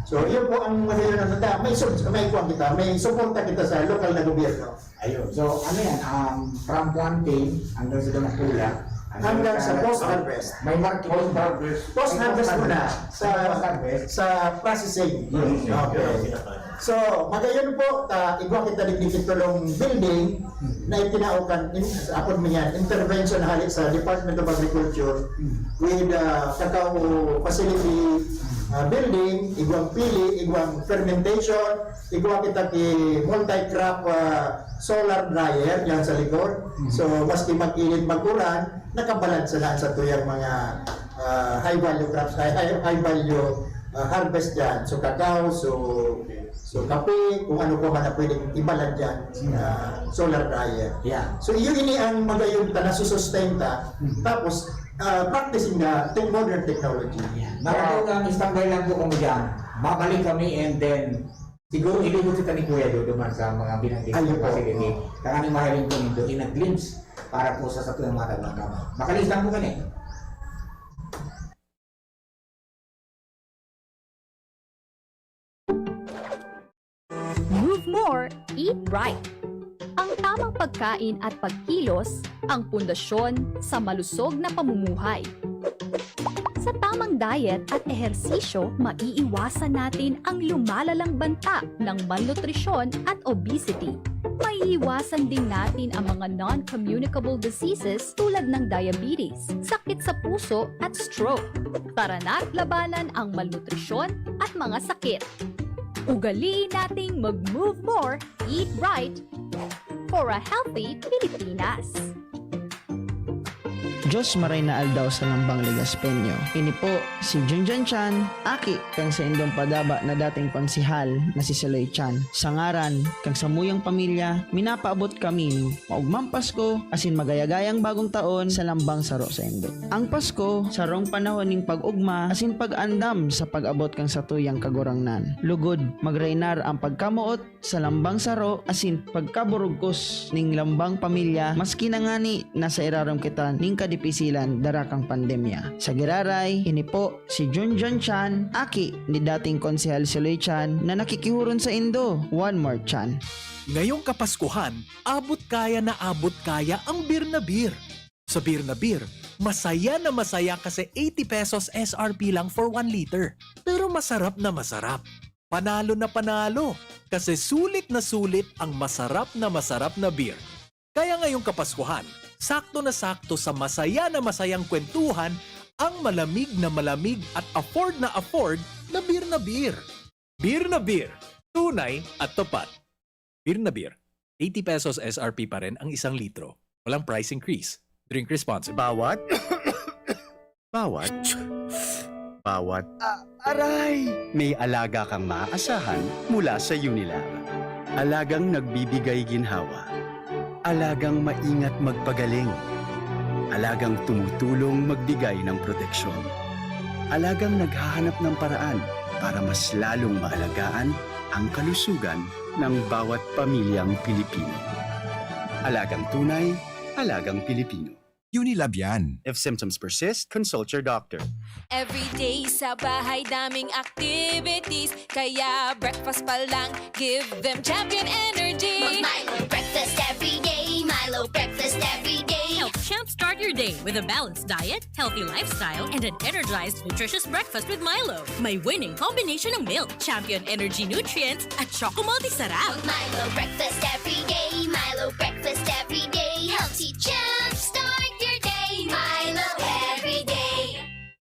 So, yun po ang magayon na nata. May sub-, may kuwan kita, may suporta kita sa lokal na gobyerno. Ayun. So, ano yan? Um, from planting hanggang sa dumakula, Hanggang sa post-harvest. May marketing. Post-harvest. Post-harvest May muna. Sa, Post-harvest. sa processing. Mm. Okay. So, magayon po, ta, igwa kita digdi ki tulong building na itinaokan, in, apod mi yan, intervention hali sa Department of Agriculture with, uh, cacao facility, uh, building, igwang pili, igwang fermentation, igwa kita ki multi-crop, uh, solar dryer yan sa likod. So, maski mag-init, mag-uran, nakabalansa na sa tuyang mga, uh, high value crops, high, high, high value, uh, harvest yan. So, cacao, so, so kape, kung ano pa man na pwedeng ibalan dyan, uh, solar dryer. Yeah. So, yun ini ang magayon ta, nasusustenta. Tapos, uh, practicing na te-, modern technology. Yeah. Mga Wow. tugang, standby lang po kamo dyan. Babalik kami and then, siguro ilibot kita ni Kuya Joe duman sa mga binanggit Ayun na po. facility. Tanganing mahiling po nindo in a glimpse para po sa satuyang mga taga-, Makaliis lang po kami. Move more, eat right. Ang tamang pagkain at pagkilos ang pundasyon sa malusog na pamumuhay. Sa tamang diet at ehersisyo, maiiwasan natin ang lumalalang banta ng malnutrisyon at obesity. Maiiwasan din natin ang mga non-communicable diseases tulad ng diabetes, sakit sa puso at stroke. Tara na't labanan ang malnutrisyon at mga sakit. Ugaliin nating mag-move more, eat right for a healthy Pilipinas. Diyos maray na aldaw sa lambang Legaspeño. Ini po si Junjun Chan, aki kan saindong padaba na dating konsehal na si Saloy Chan. Sa ngaran kan samuyang pamilya, minapaabot kami maogmang Pasko asin magayagayang Bagong Taon sa lambang saro saindo. Ang Pasko, sarong panahon nin pag-ogma asin pag-andam sa pag-abot kan satuyang Kagurangnan. Lugod, magreinar ang pagkamoot sa lambang saro asin pagkaburugkos ning lambang pamilya, maski na ngani nasa irarom kita ning kadipisilan dara kan pandemya. Sa giraray, ini po si Junjun Chan, aki ni dating Konsehal Saloy Chan, na nakikihuron saindo. One more Chan. Ngayong Kapaskuhan, abot kaya na abot kaya ang beer na beer. Sa beer na beer, masaya na masaya kasi eighty pesos S R P lang for one liter. Pero masarap na masarap. Panalo na panalo, kasi sulit na sulit ang masarap na masarap na beer. Kaya ngayong Kapaskuhan, sakto na sakto sa masaya na masayang kwentuhan ang malamig na malamig at afford na afford na beer na beer. Beer na beer, tunay at tapat. Beer na beer, eighty pesos S R P pa rin ang isang litro. Walang price increase. Drink responsibly. Bawat, bawat, bawat. Ah, aray! May alaga kang maaasahan mula sa Unilac. Alagang nagbibigay ginhawa. Alagang maingat magpagaling. Alagang tumutulong magbigay ng proteksyon. Alagang naghahanap ng paraan para mas lalong maalagaan ang kalusugan ng bawat pamilyang Pilipino. Alagang tunay, alagang Pilipino. Unilab yan. If symptoms persist, consult your doctor. Everyday sa bahay daming activities. Kaya breakfast pa lang, give them champion energy. Milo breakfast every day. Milo breakfast every day. Help jumpstart your day with a balanced diet, healthy lifestyle, and an energized, nutritious breakfast with Milo. May winning combination ng milk, champion energy nutrients, at choco multi sarap. Milo breakfast every day. Milo breakfast every day. Helps you jumpstart your day. Milo every day.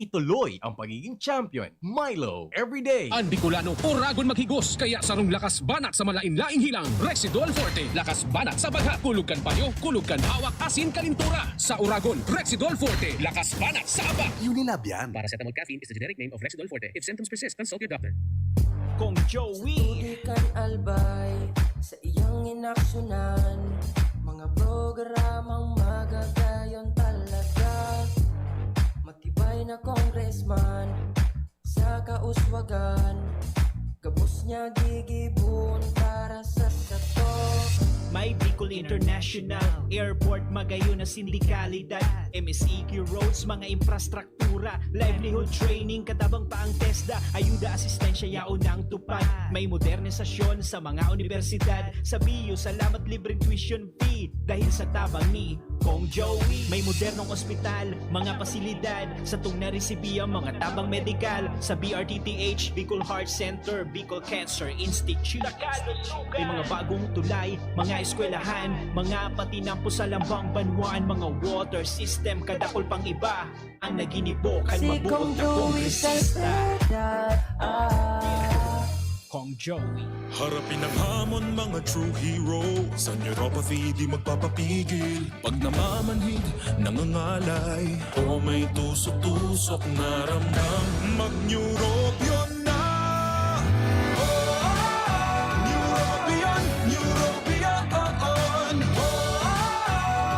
Ituloy ang pagiging champion. Milo every day. Ang Bicolano, uragon maghigos, kaya sarong lakas banat sa malain-laing hilang, Rexidol Forte. Lakas banat sa bagha, kulog kan panyo, kulog kan hawak, asin kalintura. Sa uragon, Rexidol Forte. Lakas banat sa abak. Unilab yan. Paracetamol caffeine is the generic name of Rexidol Forte. If symptoms persist, consult your doctor. Kong Joey. Tutukan albay sa iyang inaksyonan. Mga programang magagayon talaga. Matibay na congressman sa kauswagan. Gabos niya gigibon para sa sato. May Bicol International Airport, magayon na sindikalidad. M S E Q roads, mga infrastruktura, livelihood training, katabang pa ang TESDA. Ayuda, asistensya, yaon na ang tupad. May modernisasyon sa mga unibersidad. Sa B U, salamat libreng tuition fee dahil sa tabang ni Kong Joey. May modernong ospital, mga pasilidad, satong naresibi ang mga tabang medikal sa B R T T H, Bicol Heart Center, Bicol Cancer Institute. May mga bagong tulay, mga eskwelahan, mga patinampo sa lambang banwaan, mga water system, kadakol pang iba. Ang naginibo kan Si mabuot Kong na Joey kongresista. Salceda, ah. Kong Joey. Harapin ang hamon, mga true heroes. Sa neuropathy di magpapapigil. Pag namamanhid, nangangalay, o may tusok-tusok na ramdam, mag-Neurobion na! Oh, Neurobion, Neurobion, oh, oh.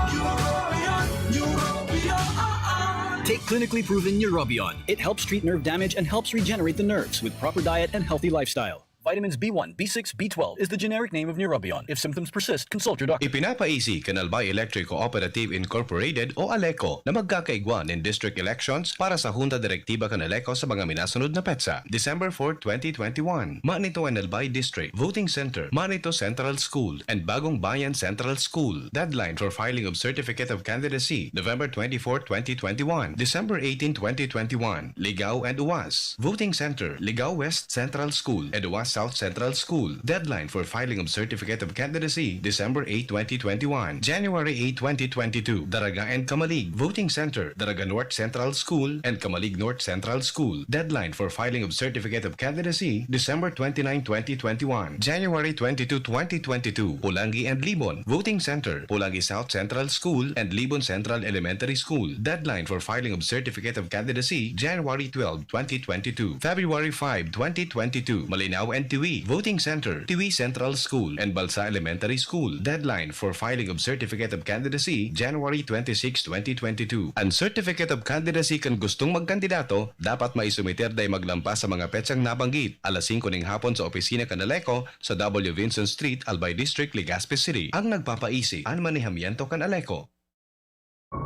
Neurobion, Neurobion, oh, oh. Take clinically proven Neurobion. It helps treat nerve damage and helps regenerate the nerves with proper diet and healthy lifestyle. Vitamins B one, B six, B twelve is the generic name of Neurobion. If symptoms persist, consult your doctor. Ipinapaisi kan Albay Electric Cooperative Incorporated o ALECO na magkakaigwa nin district elections para sa Junta Direktiba kan ALECO sa mga minasunod na petsa: December four, twenty twenty-one, Manito and Albay District, voting center, Manito Central School and Bagong Bayan Central School. Deadline for filing of certificate of candidacy, November twenty-four, twenty twenty-one, December eighteen, twenty twenty-one, Ligao and Uwas. Voting center, Ligao West Central School and Uwas South Central School. Deadline for filing of certificate of candidacy, December eight, twenty twenty-one, January eight, twenty twenty-two, Daraga and Camalig. Voting center, Daraga North Central School and Camalig North Central School. Deadline for filing of certificate of candidacy, December twenty-nine, twenty twenty-one, January twenty-two, twenty twenty-two, Polangui and Libon. Voting center, Polangui South Central School and Libon Central Elementary School. Deadline for filing of certificate of candidacy, January twelve, twenty twenty-two. February five, twenty twenty-two, Malinao and Tiwi. Voting center, Tiwi Central School and Balsa Elementary School. Deadline for filing of certificate of candidacy, January twenty-six, twenty twenty-two. An certificate of candidacy kan gustong magkandidato dapat maisumiter dai maglampas sa mga petsang nabanggit, alas singko ning hapon sa opisina kan ALECO sa W Vinson Street, Albay District, Legazpi City. Ang nagpapaisi, an manehamiento kan ALECO.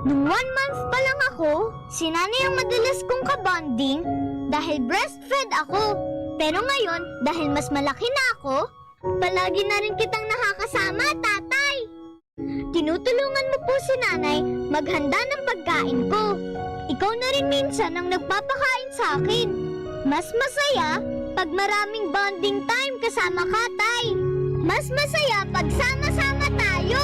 Nung one month pa lang ako, si nanay ang madalas kong kabonding dahil breastfed ako. Pero ngayon, dahil mas malaki na ako, palagi na rin kitang nakakasama, tatay. Tinutulungan mo po si nanay maghanda ng pagkain ko. Ikaw na rin minsan ang nagpapakain sa akin. Mas masaya Pag maraming bonding time kasama ka, Tay. Mas masaya pag sama-sama tayo.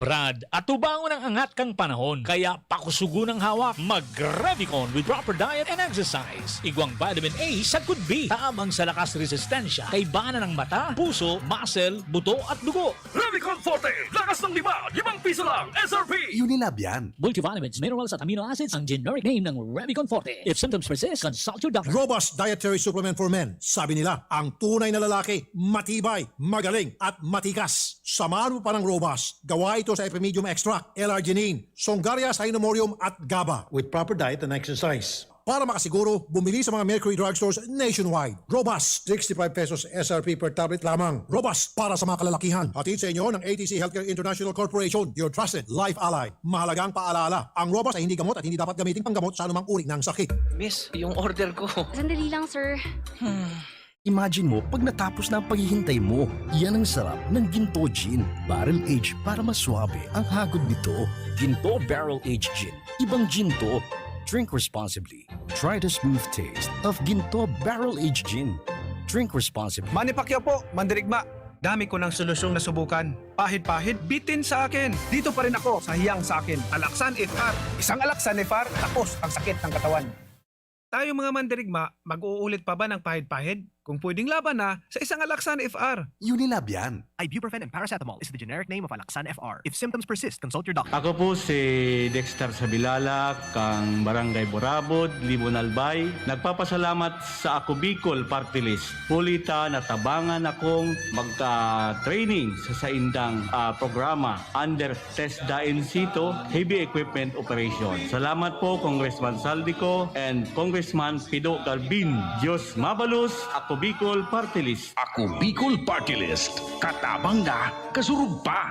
Brad, atubangon ang angat kan panahon, kaya pakusugon ang hawak. Mag-Revicon with proper diet and exercise. Igwang vitamin A sagkod B, tabang sa lakas resistensya, kaibanan ng mata, puso, muscle, buto at dugo. Revicon Forte, lakas ng lima, limang piso lang, S R P! Unilab yan. Multivitamins, minerals at amino acids ang generic name ng Revicon Forte. If symptoms persist, consult your doctor. Robust dietary supplement for men. Sabi nila, ang tunay na lalaki, matibay, magaling, at matikas. Samahan mo pa ng Robust. Gawa ito sa Epimedium extract, L-arginine, Songaria, Cynomorium, at GABA. With proper diet and exercise. Para makasiguro, bumili sa mga Mercury Drugstores nationwide. Robust, sixty-five pesos S R P per tablet lamang. Robust para sa mga kalalakihan. Hatid sa inyo ng A T C Healthcare International Corporation, your trusted life ally. Mahalagang paalala, ang Robust ay hindi gamot at hindi dapat gamitin panggamot sa anumang uri ng sakit. Miss, yung order ko. Sandali lang, sir. Imagine mo pag natapos na ang paghihintay mo. Yan ang sarap ng Ginto Gin. Barrel aged para mas suabe ang hagod nito. Ginto Barrel Aged Gin. Ibang gin to. Drink responsibly. Try the smooth taste of Ginto Barrel Aged Gin. Drink responsibly. Manny Pacquiao po, mandirigma. Dami ko ng solusyong nasubukan. Pahid-pahid, bitin sa akin. Dito pa rin ako sa hiyang sa akin. Alaksan F R. Isang Alaksan F R, tapos ang sakit ng katawan. Tayo mga mandirigma, mag-uulit pa ba ng pahid-pahid? Kung pwedeng laban na, sa isang Alaksan F R. Unilab yan. Ibuprofen and paracetamol is the generic name of Alaxan F R. If symptoms persist, consult your doctor. Ako po si Dexter Sabilala, kang Barangay Burabod, Libon Albay. Nagpapasalamat sa Ako Bicol Party List. Huli ta natabangan akong magka-training sa saindang ah, programa under TESDA in situ, heavy equipment operation. Salamat po, Congressman Saldico and Congressman Pido Galvin. Diyos mabalos, Ako Bicol Party List. Ako Bicol Party List. Katabang na, kasurog pa.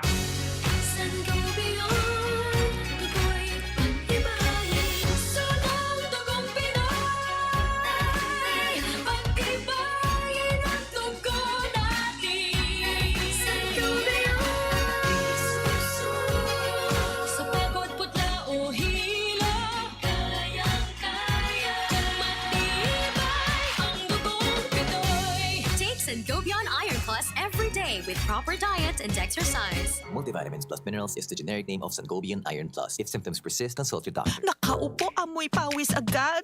Sangobion Iron Plus every day with proper diet and exercise. Multivitamins plus minerals is the generic name of Sangobion Iron Plus. If symptoms persist, consult your doctor. Nakaupo, amoy pawis agad.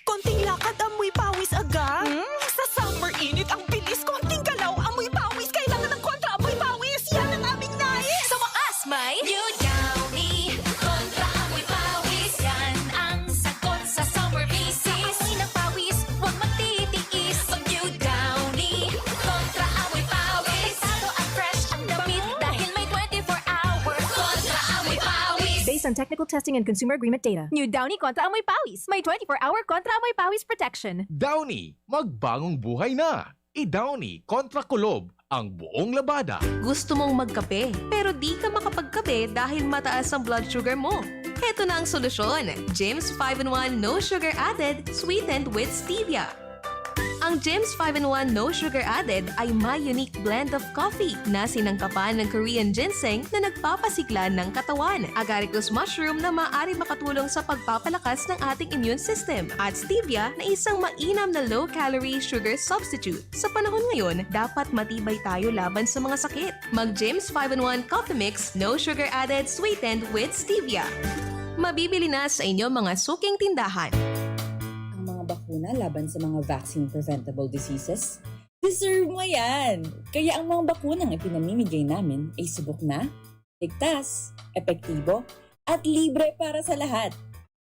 Konting lakad, amoy pawis agad. Hmm? Sa summer init, ang bilis. Konting galaw, amoy pawis. Kailangan ng kontra amoy pawis. Yan ang aming nais. Sa wakas, may New Downy. Kontra amoy pawis. Yan ang sagot sa summer misis. Amoy ng pawis, huwag magtitiis. Mag New Downy. Kontra amoy pawis. Delikado at fresh ang damit dahil may twenty-four hour kontra amoy pawis. Based on technical testing and consumer agreement data. New Downy Kontra Amoy Pawis. May twenty-four hour Kontra Amoy Pawis protection. Downy, magbangong buhay na! I-Downy kontra kulob ang buong labada. Gusto mong magkape, pero di ka makapagkape dahil mataas ang blood sugar mo? Heto na ang solusyon, James five in one No Sugar Added, sweetened with stevia. Ang James five in one No Sugar Added ay may unique blend of coffee na sinangkapan ng Korean ginseng na nagpapasigla ng katawan, agaricus mushroom na maaari makatulong sa pagpapalakas ng ating immune system, at stevia na isang mainam na low-calorie sugar substitute. Sa panahon ngayon, dapat matibay tayo laban sa mga sakit. Mag James five in one Coffee Mix, no sugar added, sweetened with stevia. Mabibili na sa inyong mga suking tindahan. Ang mga bakuna laban sa mga vaccine-preventable diseases, deserve mo yan! Kaya ang mga bakunang ipinamimigay namin ay subok na, ligtas, epektibo, at libre para sa lahat.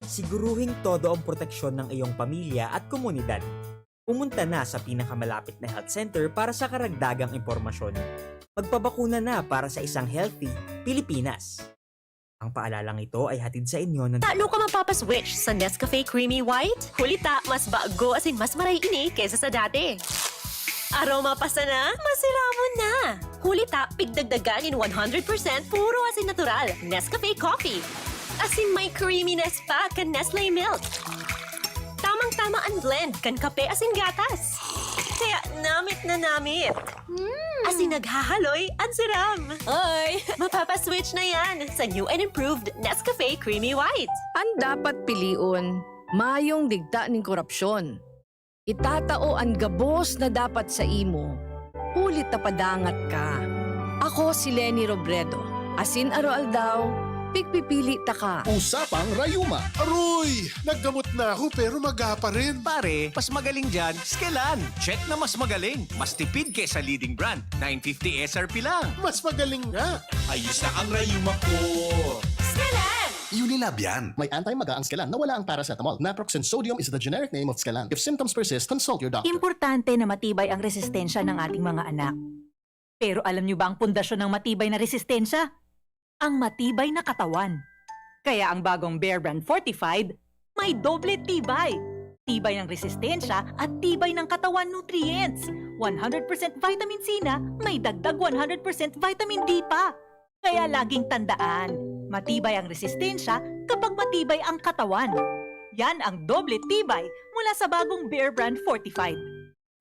Siguruhing todo ang proteksyon ng iyong pamilya at komunidad. Pumunta na sa pinakamalapit na health center para sa karagdagang impormasyon. Magpabakuna na para sa isang healthy Pilipinas. Ang paalalang ito ay hatid sa inyo ng Tano ka mapapaswitch sa Nescafe Creamy White? Huli ta, mas bago asin mas maray ini kaysa sa dati. Aroma pa sana, masiramon na! Huli ta, pigdagdagan nin one hundred percent puro asin natural, Nescafe Coffee. Asin may creaminess pa kan Nestle Milk. Tamang-tama an blend kan kape asin gatas. Kaya namit na namit. Asin naghahaloy an siram. Oy! Mapapaswitch na yan sa new and improved Nescafe Creamy White. An dapat pilion, Mayong digta nin korupsyon. Itatao an gabos na dapat sa imo, huli ta padangat ka. Ako si Leni Robredo, asin aroaldaw, pigpipili taka. Usapang Rayuma. Aroy! Naggamot na ako pero maga pa rin. Pare, mas magaling dyan, Skelan. Check na mas magaling. Mas tipid kesa leading brand. nine fifty S R P lang. Mas magaling nga. Ayos na ang rayuma ko. Skelan! Unilab yan. May anti-maga ang Skelan na wala ang paracetamol. Naproxen sodium is the generic name of Skelan. If symptoms persist, consult your doctor. Importante na matibay ang resistensya ng ating mga anak. Pero alam niyo ba ang pundasyon ng matibay na resistensya? Ang matibay na katawan. Kaya ang bagong Bear Brand Fortified, may doble tibay. Tibay ng resistensya at tibay ng katawan nutrients. one hundred percent vitamin C na may dagdag one hundred percent vitamin D pa. Kaya laging tandaan, matibay ang resistensya kapag matibay ang katawan. Yan ang doble tibay mula sa bagong Bear Brand Fortified.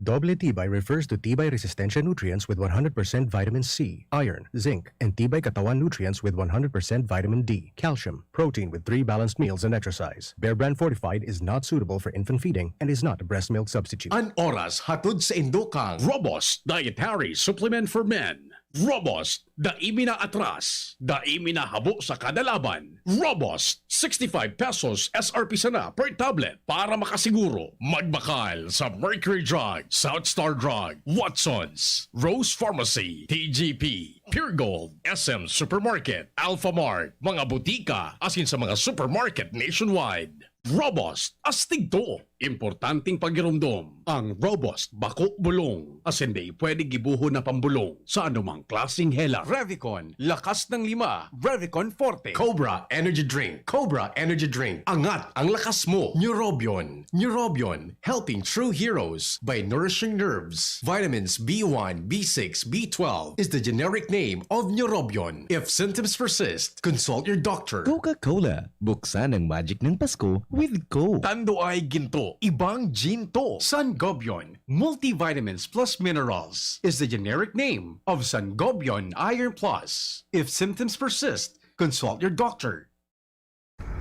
Doble tibay refers to tibay resistensya nutrients with one hundred percent vitamin C, iron, zinc, and tibay katawan nutrients with one hundred percent vitamin D, calcium, protein with three balanced meals and exercise. Bear Brand Fortified is not suitable for infant feeding and is not a breast milk substitute. An oras hatod sa indo kang Robust Dietary Supplement for Men. Robust, dai mi na atras, dai mi na habo sa kada laban. Robust, sixty-five pesos S R P sana per tablet. Para makasiguro, magbakal sa Mercury Drug, South Star Drug, Watsons, Rose Pharmacy, T G P, Pure Gold, S M Supermarket, Alpha Mart, mga butika, asin sa mga supermarket nationwide. Robust, astig to. Importanteng pagiromdom. Ang Robust, bako bulong. Asin dai pwede gibohon na pambulong sa anumang klaseng hela. Revicon, lakas ng lima. Revicon Forte. Cobra Energy Drink. Cobra Energy Drink. Angat ang lakas mo. Neurobion. Neurobion, helping true heroes by nourishing nerves. Vitamins B one, B six, B twelve is the generic name of Neurobion. If symptoms persist, consult your doctor. Coca-Cola, buksan ang magic ng Pasko with Coke. Tando ay ginto, ibang ginto. Sangobion, multivitamins plus minerals is the generic name of Sangobion Iron Plus. If symptoms persist, consult your doctor.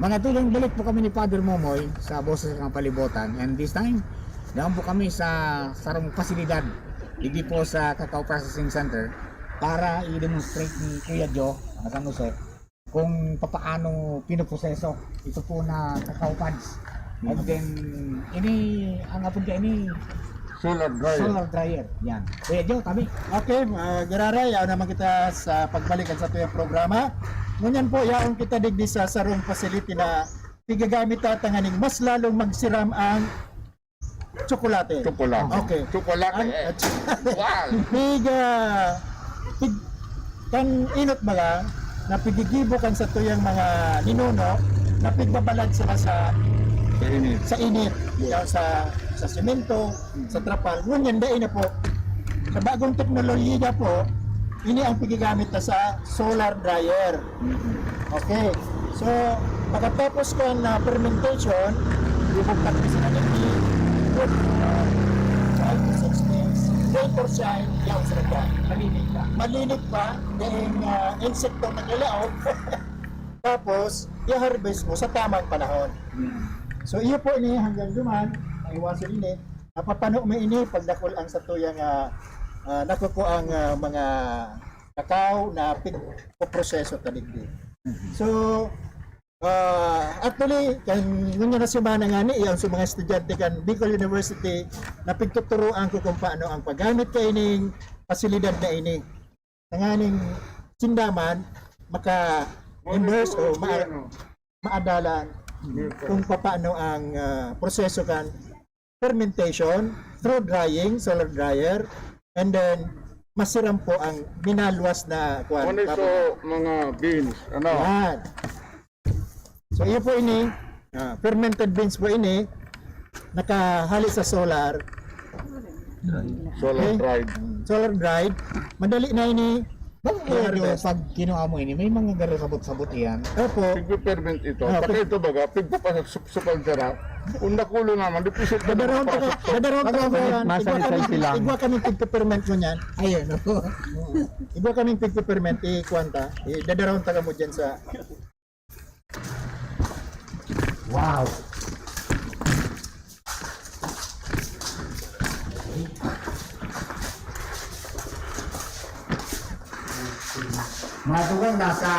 Mga tugang, balik po kami ni Father Momoy sa Boses ng Kapalibutan. And this time, doon po kami sa sarong pasilidad, hindi po sa Cacao Processing Center, para i-demonstrate ni Kuya Joe, ah, San Jose, kung papaano pinoproseso ito po na cacao pods. And then, ini, ang apod ka ini, Solar dryer. Solar dryer. Yan. Kuya Joe, tabi. Okay, uh, giraray, yaon naman kita sa pagbalik kan satuyang programa. Ngunyan po, yaon kita digdi sa sarong facility na pigagamit ta tanganing mas lalong magsiram ang tsokolate. Tsokolate. Okay. Tsokolate. Ang, Eh. at, Wow. piga, pig, kan inot baga, na pigigibo kan satuyang mga ninuno, na pigbabalad sila sa Sa init. sa init, yaon sa sa semento, sa trapal. Ngunyan, dai na po. Sa bagong teknolohiya po, ini ang pigigamit na sa solar dryer. Okay. So, pagkatapos kan fermentation, bubugtak na sila ng good for five to six days. Rain or shine, yaon sa lugar. Malinig pa. Malinig pa, dahil uh, insekto naglalaog. Tapos, i-harvest mo sa tamang panahon. So, iyo po ini hanggang duman, maiwasan ini. Napapano mo ini pagdakul ang satuyang uh, uh, nakukuha ang uh, mga kakao na pigpoproseso ta digdi. So, uh, actually, kan ngunyan na semana nga ni, iyan sa mga estudyante kan Bicol University na pigtuturuan ko kung paano ang paggamit kaining pasilidad na ini. Tanganing sinda man maka-immerse o ma- maadalan kung paano ang ah, proseso kan fermentation through drying, solar dryer, and then masiram po ang minalwas na kuwan. Ano so mga beans? Ano? Yan. So, iyo po ini, ah, fermented beans po ini, nakahali sa solar. Solar Okay? dried. Solar dried. Madali na ini. Bakit kaya i-harvest. Pag kinuha mo ini, may mga garo sabot-sabot iyan. Opo. Pigpiperment ito. Ah, Pag pig- ito baga, pigpapasok-sukal ka na. Kung nakulo naman, di pisit ka Dadarawon na taga, dadarawon taga mo yan. Igwa kami, igwa kami pigpiperment mo niyan. Ayun, no? Igwa kami pigpiperment, ikuwan ta. Dadarawon taga mo dyan sa... Wow! Mga tugang, nasa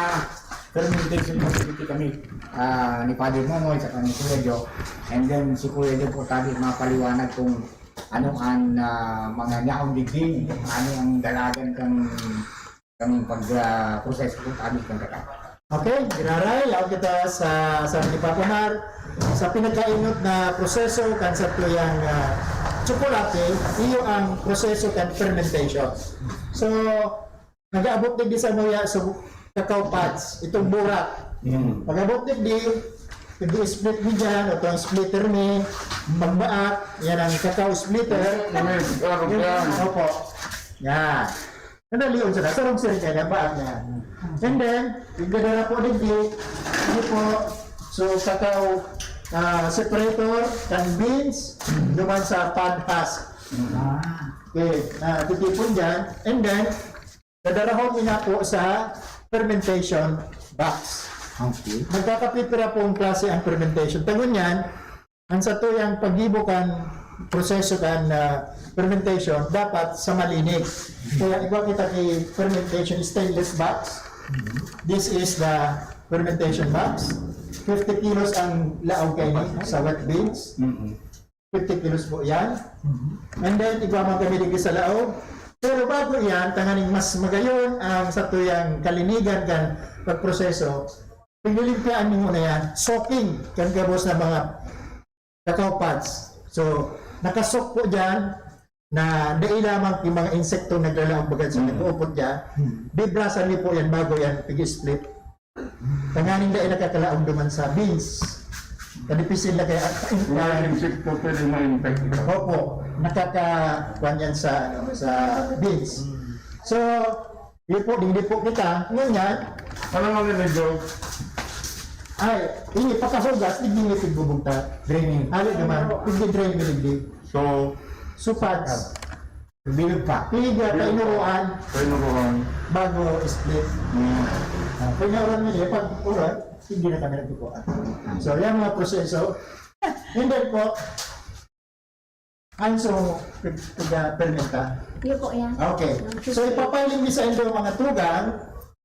fermentation facility kami, ah, ni Father Momoy, saka ni Kuya Joe. And then, si Kuya Joe po tabi mapaliwanag kung ano ang, ah, mga nyaon digdi, ano ang dalagan kan, kan pag, ah, proseso kung tabi kan kakao. Okay, giraray, laog kita sa, sa ni Papa Mar, sa pinakainot na proseso kan satuyang, ah, tsokolate, iyo ang proseso kan fermentation. So, nag-aabot digdi sa muya, so, cacao pods, itong burak. Mm. Pag-abot digdi, pwede split mi dyan, o itong splitter mi, pagbaak, yan ang cacao splitter. Amen. Claro yan. Opo. Yan. Nadalion siya, sarong sir kaya, baak na yan. And then, yung gadara po digdi, ano po, so, cacao, ah, separator, kan beans, duman sa pod husk. Ah. Okay, na titipon dyan. And then, dadarahon niya po sa fermentation box. Okay. Magkakapipira pong klase ang fermentation. Tagon yan, ang satuyang paggibo kan proseso kan, ah, fermentation dapat sa malinig. Kaya igwa kita ki fermentation stainless box. This is the fermentation box. Fifty kilos ang laog kaini sa wet beans. Mm-mm. Fifty kilos po yan. And then, igwa man kami digdi sa laog. Pero bago yan, tanganing mas magayon ang satuyang kalinigan kan pagproseso, piglilimpian mi muna yan. Soaking kan gabos na mga cacao pods. So, nakasok po dyan na dai lamang yung mga insekto naglalaog bagad sa nag-uupot dyan. Bibrasan niyo po yan bago yan pig-split. Tanganing dai nakakalaog duman sa beans. Kadipisil na kaya. Mga insekto pwede ma-infect ito. Opo, nakaka-, kwan yan sa, ano, sa beans. So, yun po, digdi po kita. Ngunyan, ano mga medyo? Ay, ini, pagkahugas, digdi may tigbubugta. Draining. Hali naman, digdi drain mi digdi. So, supads. Bilog pa. Piga, painuruan. Painuruan. Bago split. Mm. Ah, painuruan mo siya, pag uran, hindi na kami nagkukuha. So, yan mga proseso. And then po, ang so, pag-, pag-, permenta. Yun po yan. Okay. So, ipapailing mi sa indo mga tugang,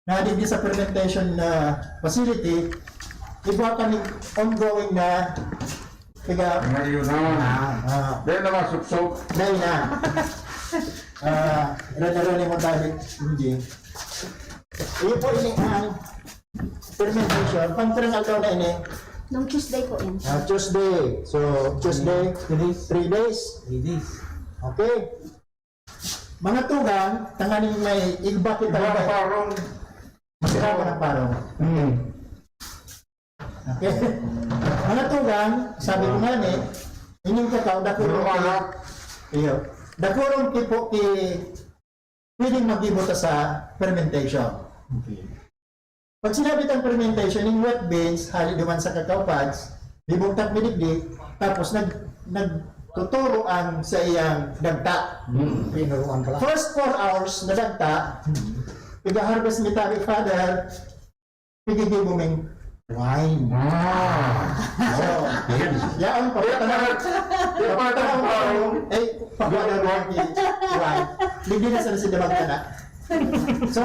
na digdi sa fermentation na facility, iba kami ongoing na tiga. Ngayon na. Ah, ah. Dahil na masuksok. Dahil na. Ah, rani-rani mo tayo, hindi. Iyo po ini ang fermentation. Pang pirang aldaw na ini? Nung Tuesday po yan. Ah, Tuesday. So, Tuesday, three days. Three days. Three days. Okay. Mga tugang, tanganing may igba kita. Iba ang parong. Masira pa ng parong. Hmm. Okay. Mga tugang, sabi ko nga ni, ining kakao, dakulong. Pero anak. Iyo. Dakulong tipo ki, pwedeng maggibo ta sa fermentation. Okay. Pag sinabi tang fermentation, yung wet beans, hali duman sa cacao pods, bibugtak mi digdi, tapos nag-, nagtuturo ang sa iyang dagta. Hmm. Tinuruan pala. First four hours na dagta, Hmm. pag-harvest mi tabi, Father, pigigibo ming wine. Ah. So, Yan. yaon pa, Yan, patanaw, yan, yan, patanaw, yan. Eh, pagwala na ang wine. Hindi na sa sila magtana. So,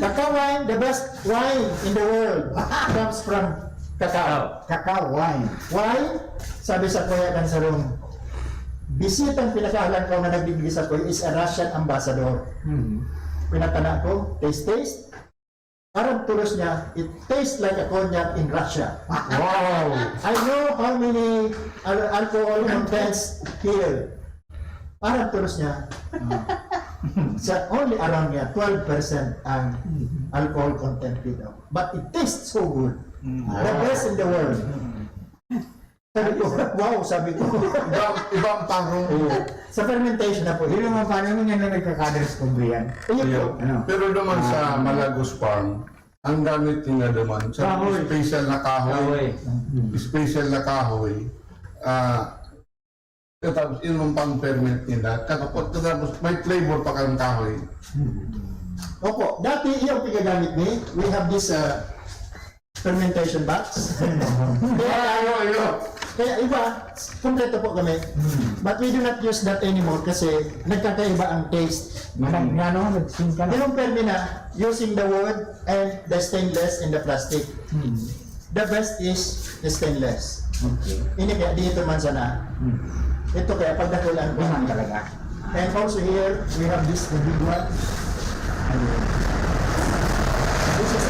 cacao wine, the best wine in the world comes from cacao. Cacao wine. Why? Sabi sa kuya kan sarong, bisitang pinakahalangkaw na nagbibigay sa kuya is a Russian ambassador. Hmm. Pinatana ko, taste, taste. Aram tulos niya, it tastes like a cognac in Russia. Wow! I know how many al-, alcohol contents here. Aram tulos niya, sa only around niya, twelve percent ang alcohol content dito. But it tastes so good. Mm. The best in the world. Sabi ko, "Wow," sabi ko. Iba, ibang parong. Oo. Sa fermentation na po. Yun naman, paano mo niya na nagkakadres kung yan? Ayun po. Ayun. Ano? Pero naman sa Ah. Malagos Farm, ang gamit nila naman sa Kahoy. special na kahoy. Kahoy. Special na kahoy. Ah, tapos yun ang pang-ferment nila. Tapos, tapos may flavor pa kang kahoy. Opo, dati yung pinagamit ni, we have this, uh, fermentation box. Ah, ayun, ayun. Kaya iba, kompleto po kami. But we do not use that anymore kasi nagkakaiba ang taste. Nag-, ano, nagsin ka na. Kinumpirmi na using the wood and the stainless and the plastic. Hmm. The best is the stainless. Okay. Ini kaya dito man sana. Hmm. Ito kaya pagdakulan ko. Yan talaga. And also here, we have this the big one. This is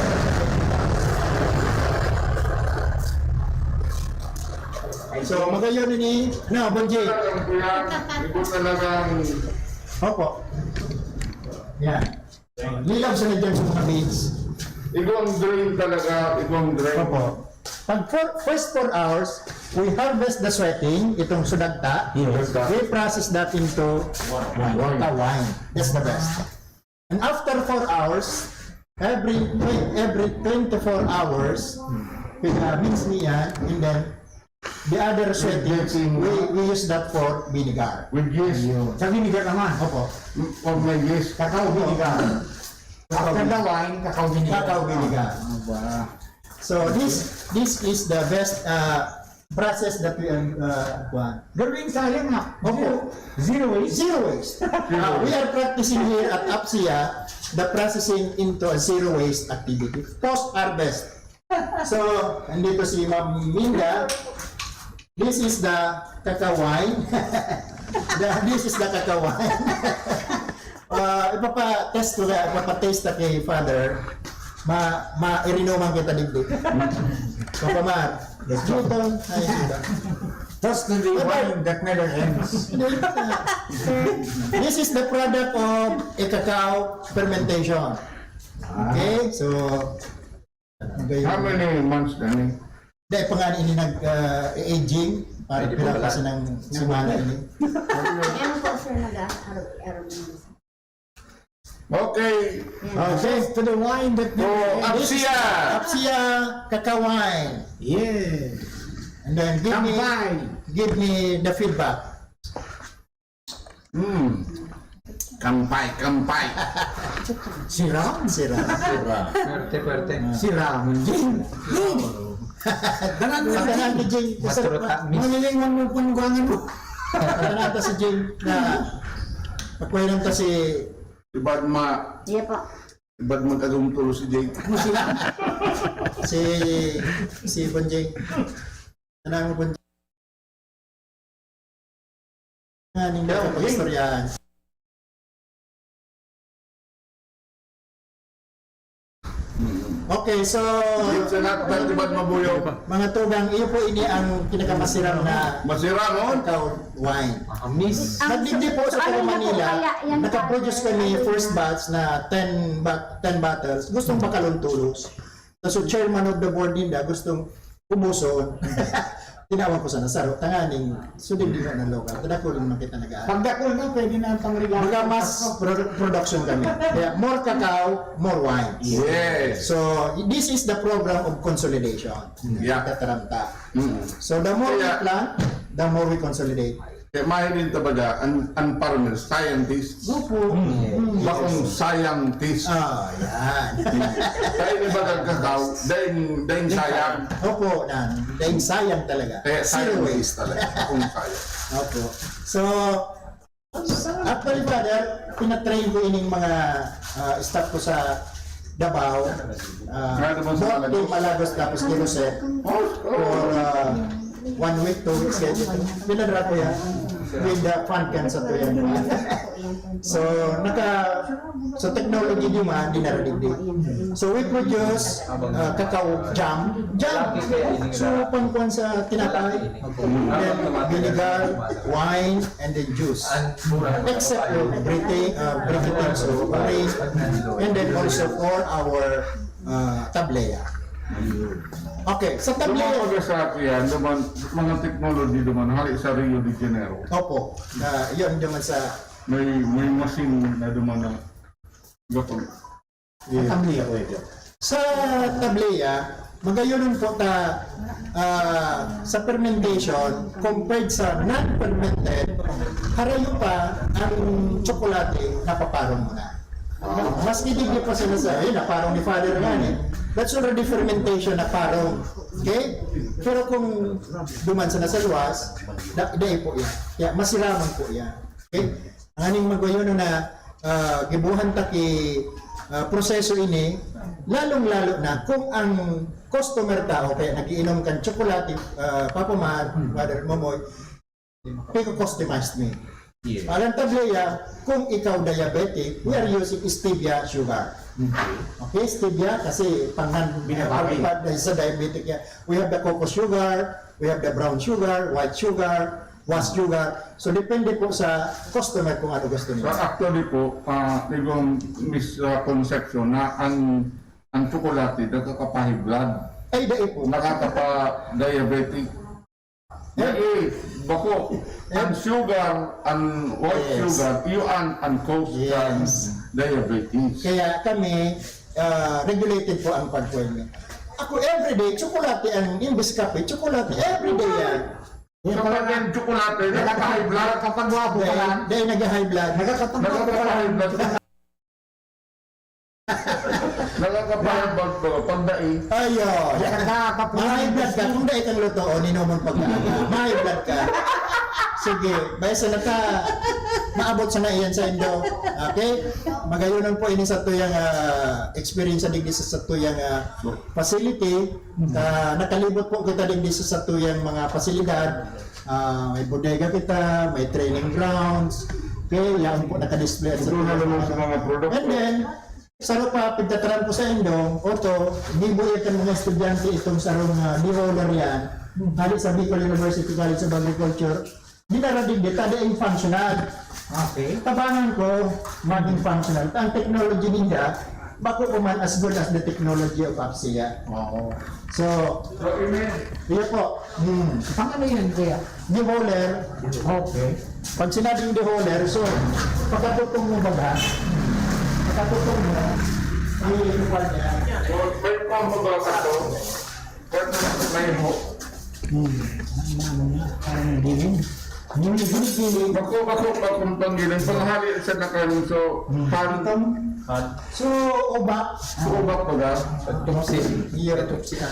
So, magayon ini, no, Bonji. Talagang kuya, ito talagang Opo. Yan. Lilab sa dyan sa mga beads. Ito ang drain talaga, ito ang drain. Opo. Pag for, first four hours, we harvest the sweating, itong sudagta. Yes. We process that into Wine. vodka wine. That's the best. And after four hours, every every twenty-four hours, uh, mix niya, and then the other sweating, we, we use that for vinegar. With yeast. Sa vinegar naman. Opo. Pag may yeast. Cacao vinegar. After the wine, cacao vinegar. Cacao vinegar. Aba. So this this is the best uh, process that we uh, kuwan. Gawing sayang ha. Opo. Zero waste. Zero waste. Uh, we are practicing here at APSEA the processing into a zero waste activity. Post-harvest. So, andito si Ma'am Minda. This is the cacao wine. The, this is the cacao wine. Uh, ipapa-test ko kaya, ipapa-taste na kay Father. Ma, ma, irinuman kita digdi. Papa Mar, Newton, ay, diba? Toast to the wine that never ends. This is the product of a cacao fermentation. Okay, so, How many months na ni? Dahil pa nga ini nag-aging, para Pwede po pila pala. kasi ng semana ini. Ano po, sir, nag-araw-araw na. Okay. Uh, toast to the wine that never Oh, ends. APSEA. APSEA cacao wine. Yeah. And then give me, Kampay. give me the feedback. Hmm. Kampay, kampay. Siram? Sira. Pwerte, pwerte. Siram. Jing. Jing. Danan mo, Ang Jing. tangan ni Jing, Maturuta, miss. Malilingwan mo panugangan mo. Ang tangan ta si Jing na pagkuha ta si Ibad ma, Iya po. ibad magkagumtulo si Jake. si si Bonjing. Tanang mo Bonjing. Nga ning daw istoryahan. Okay, so Jake sa lahat ng ibad mabuyo. mga tugang, iyo po ini ang pinakamasiram na Masira, no? cacao wine. Makamis. Ang Nagdigdi po sa ano taga niya po, Manila, kaya yan nakaproduce pa, kami ano first niya. Batch na ten, ba- ten bottles. Gustong bakalon tolos. So, chairman of the board ninda, gustong ubuson. Tinawag ko sana saro, tanganing sudin din na local. Kadakol naman kita nag-aaral. Pagdakol na, pwede na ang pangregalo. Baga mas pro- production kami. Kaya more cacao, more wine. Yes. So, this is the program of consolidation. Yeah. Tataranta. Mm. So, the more we Kaya- plant, the more we consolidate. Kaya mahiling ta baga, ang, ang farmer, scientist. Opo. Bakong scientist. Ah, yan. Kaya ni baga cacao, daing, daing sayang. Opo, nan. Daing sayang talaga. Kaya Zero scientist waste. Talaga. Bakong sayang. Opo. So, actually, Father, pinatrain ko ining mga ah, staff ko sa Davao. Uh, Meron naman sa both Malagos. Team Malagos tapos kay Jose Oh, oh. for uh, one week, two weeks, kaya dito. Pinadala ko yan with the fund kan sa Tuyan. So, naka, sa technology di man, di naradigdi. So, we produce uh, cacao jam. Jam! So, pangkuhan sa tinapay. Then, vinegar, wine, and then juice. Except for breathing, uh, breathing, so, orange, and then also for our uh, tablea. Okay, sa Duman tablea, mga sa akin yan, duman, mga technology duman, hali sa Rio de Janeiro. Opo, uh, yun naman sa May, may machine na duman na gapon. Ang tablea, pwede. Sa tablea, magayonon po ta ah, sa fermentation compared sa non-fermented, harayo pa ang tsokolate na paparon mo na. Maski digdi pa sila sa, yun, naparong ni Father nga eh. That's already fermentation, naparong. Okay? Pero kung duman sa nasa luwas, da, dai po yan. Kaya masiraman po yan. Okay? Ang aning magayon na ah, gibuhan ta ki ah, proseso ini, lalong-lalo na kung ang customer ta o kaya nagiinom kan tsokolate, ah, Papa Mar, Father Momoy, piko-customize mi. Yes. Alang tableya, kung ikaw diabetic, we are using stevia sugar. Okay, stevia kasi panghan Binababay. Pag sa diabetic yan. We have the cocoa sugar, we have the brown sugar, white sugar, was sugar. So depende po sa customer kung ano gusto So niya. Actually po, ah, igong misconception na ang ang tsokolate nakaka-high blood. Ay, dai po. Nakakapa-diabetic. Dai, bako. Ang sugar, ang white Yes. sugar, iyo an, ang cause Yes. kan diabetes. Kaya kami, ah, regulated po ang pagkuha niya. Ako everyday, tsokolate ang imbis kape, tsokolate everyday yan. Yan Sa pala, pag ang tsokolate, nakaka-high blood. Kapag wapo ka Dahil, lang, dahil nag-high blood. Nakakapag-high blood. Nakakapahibag to, pag dai. Ayo. Nakakapag- Mahiglat ka. Kung dai kang lutoon, inomon pagkain. Mahiglat ka. Sige, baya sa naka maabot sa naiyan sa indo. Okay? Magayonan po ini sa tuyang ah, experience sa digdi sa, sa tuyang ah, facility. Ah, nakalibot po kita digdi sa, sa tuyang mga pasilidad. Ah, may bodega kita, may training grounds. Okay, yan po nakadisplay sa Ito na naman sa mga product. And then, Saro pa, pagtataram ko sa indo, Otto, gibo kan mga estudyante itong sarong uh, beholer yan. Hali sa Bicol University College of Agriculture, dinaradig di, tada yung functional. Okay. Tabangan ko, maging functional. Ang technology ninda, bako ko man as good as the technology of APSEA. Oo. So, So, amen. Iyo po. Hmm. Pang ano yun, kuya? New bowler. Okay. Pag sinabing the hauler, so, pagkatutong mo baga, pagkatutong mo, ang ililupan niya. So, may pang baga ka to. Pwede may ho. Hmm. Ano, ano, ano, parang hindi rin. Hindi, hindi, hindi. Bako, bako, bakong panggiling. Panghali sa nakan, so, hmm. Parang, so, uba. So, uba ko na. Tupsi. Iya, tupsi ka.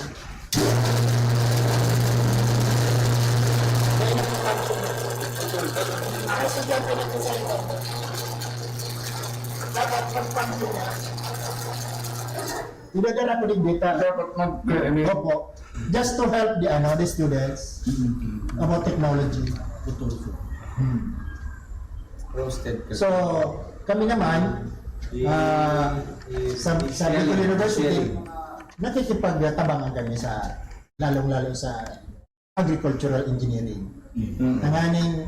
Idadara ko din dito. Dapat mag-, Opo. Just to help the, ano, the students about technology. Ito. Hmm. Roasted ka. So, kami naman, ah, sa, sa Bicol University, nakikipagtabangan kami sa, lalong-lalo sa agricultural engineering. Mm. Tanganing,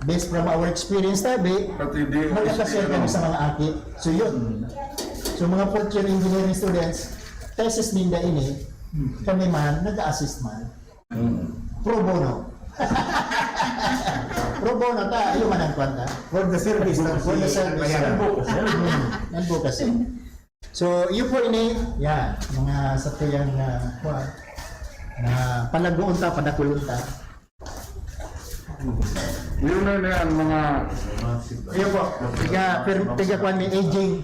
based from our experience, tabi, Pati di magkakasya kami sa mga aki. So, yun. So, mga fourth year engineering students, thesis ninda ini, kami man, nag-assist man. Mm. Pro bono. Pro bono, ta, yun man ang kwanta. For the service. For the service. Kaya advocacy. Mm. Advocacy. So, iyo po ini, yan, mga satuyang na, kuwan, na palagoon ta, padakulon ta. Yun na na ang mga Iyo po, tiga, per, tiga kuwan ni aging.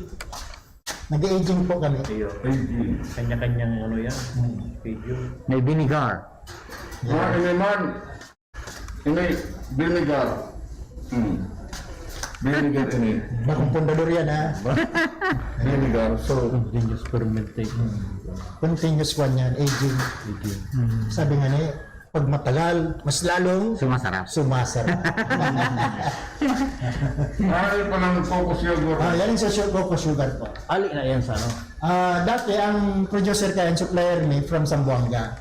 Nag-aging po kami. Iyo. Aging. Kanya-kanyang ano yan. Hmm. Video. May vinegar. Mga yeah. Iniman. Ini, vinegar. Hmm. Vinegar ini. Bakong pundador yan, ha? Vinegar. So, continuous fermentation. Continuous one yan, aging. Aging. Hmm. Sabi nga ni, pag matagal, mas lalong sumasarap. Sumasarap. Ay, pa ng coco sugar. Ah, yan yung sa coco sugar po. Ali na yan sa ano? Ah, dati ang producer kaya, ang supplier ni from Zamboanga.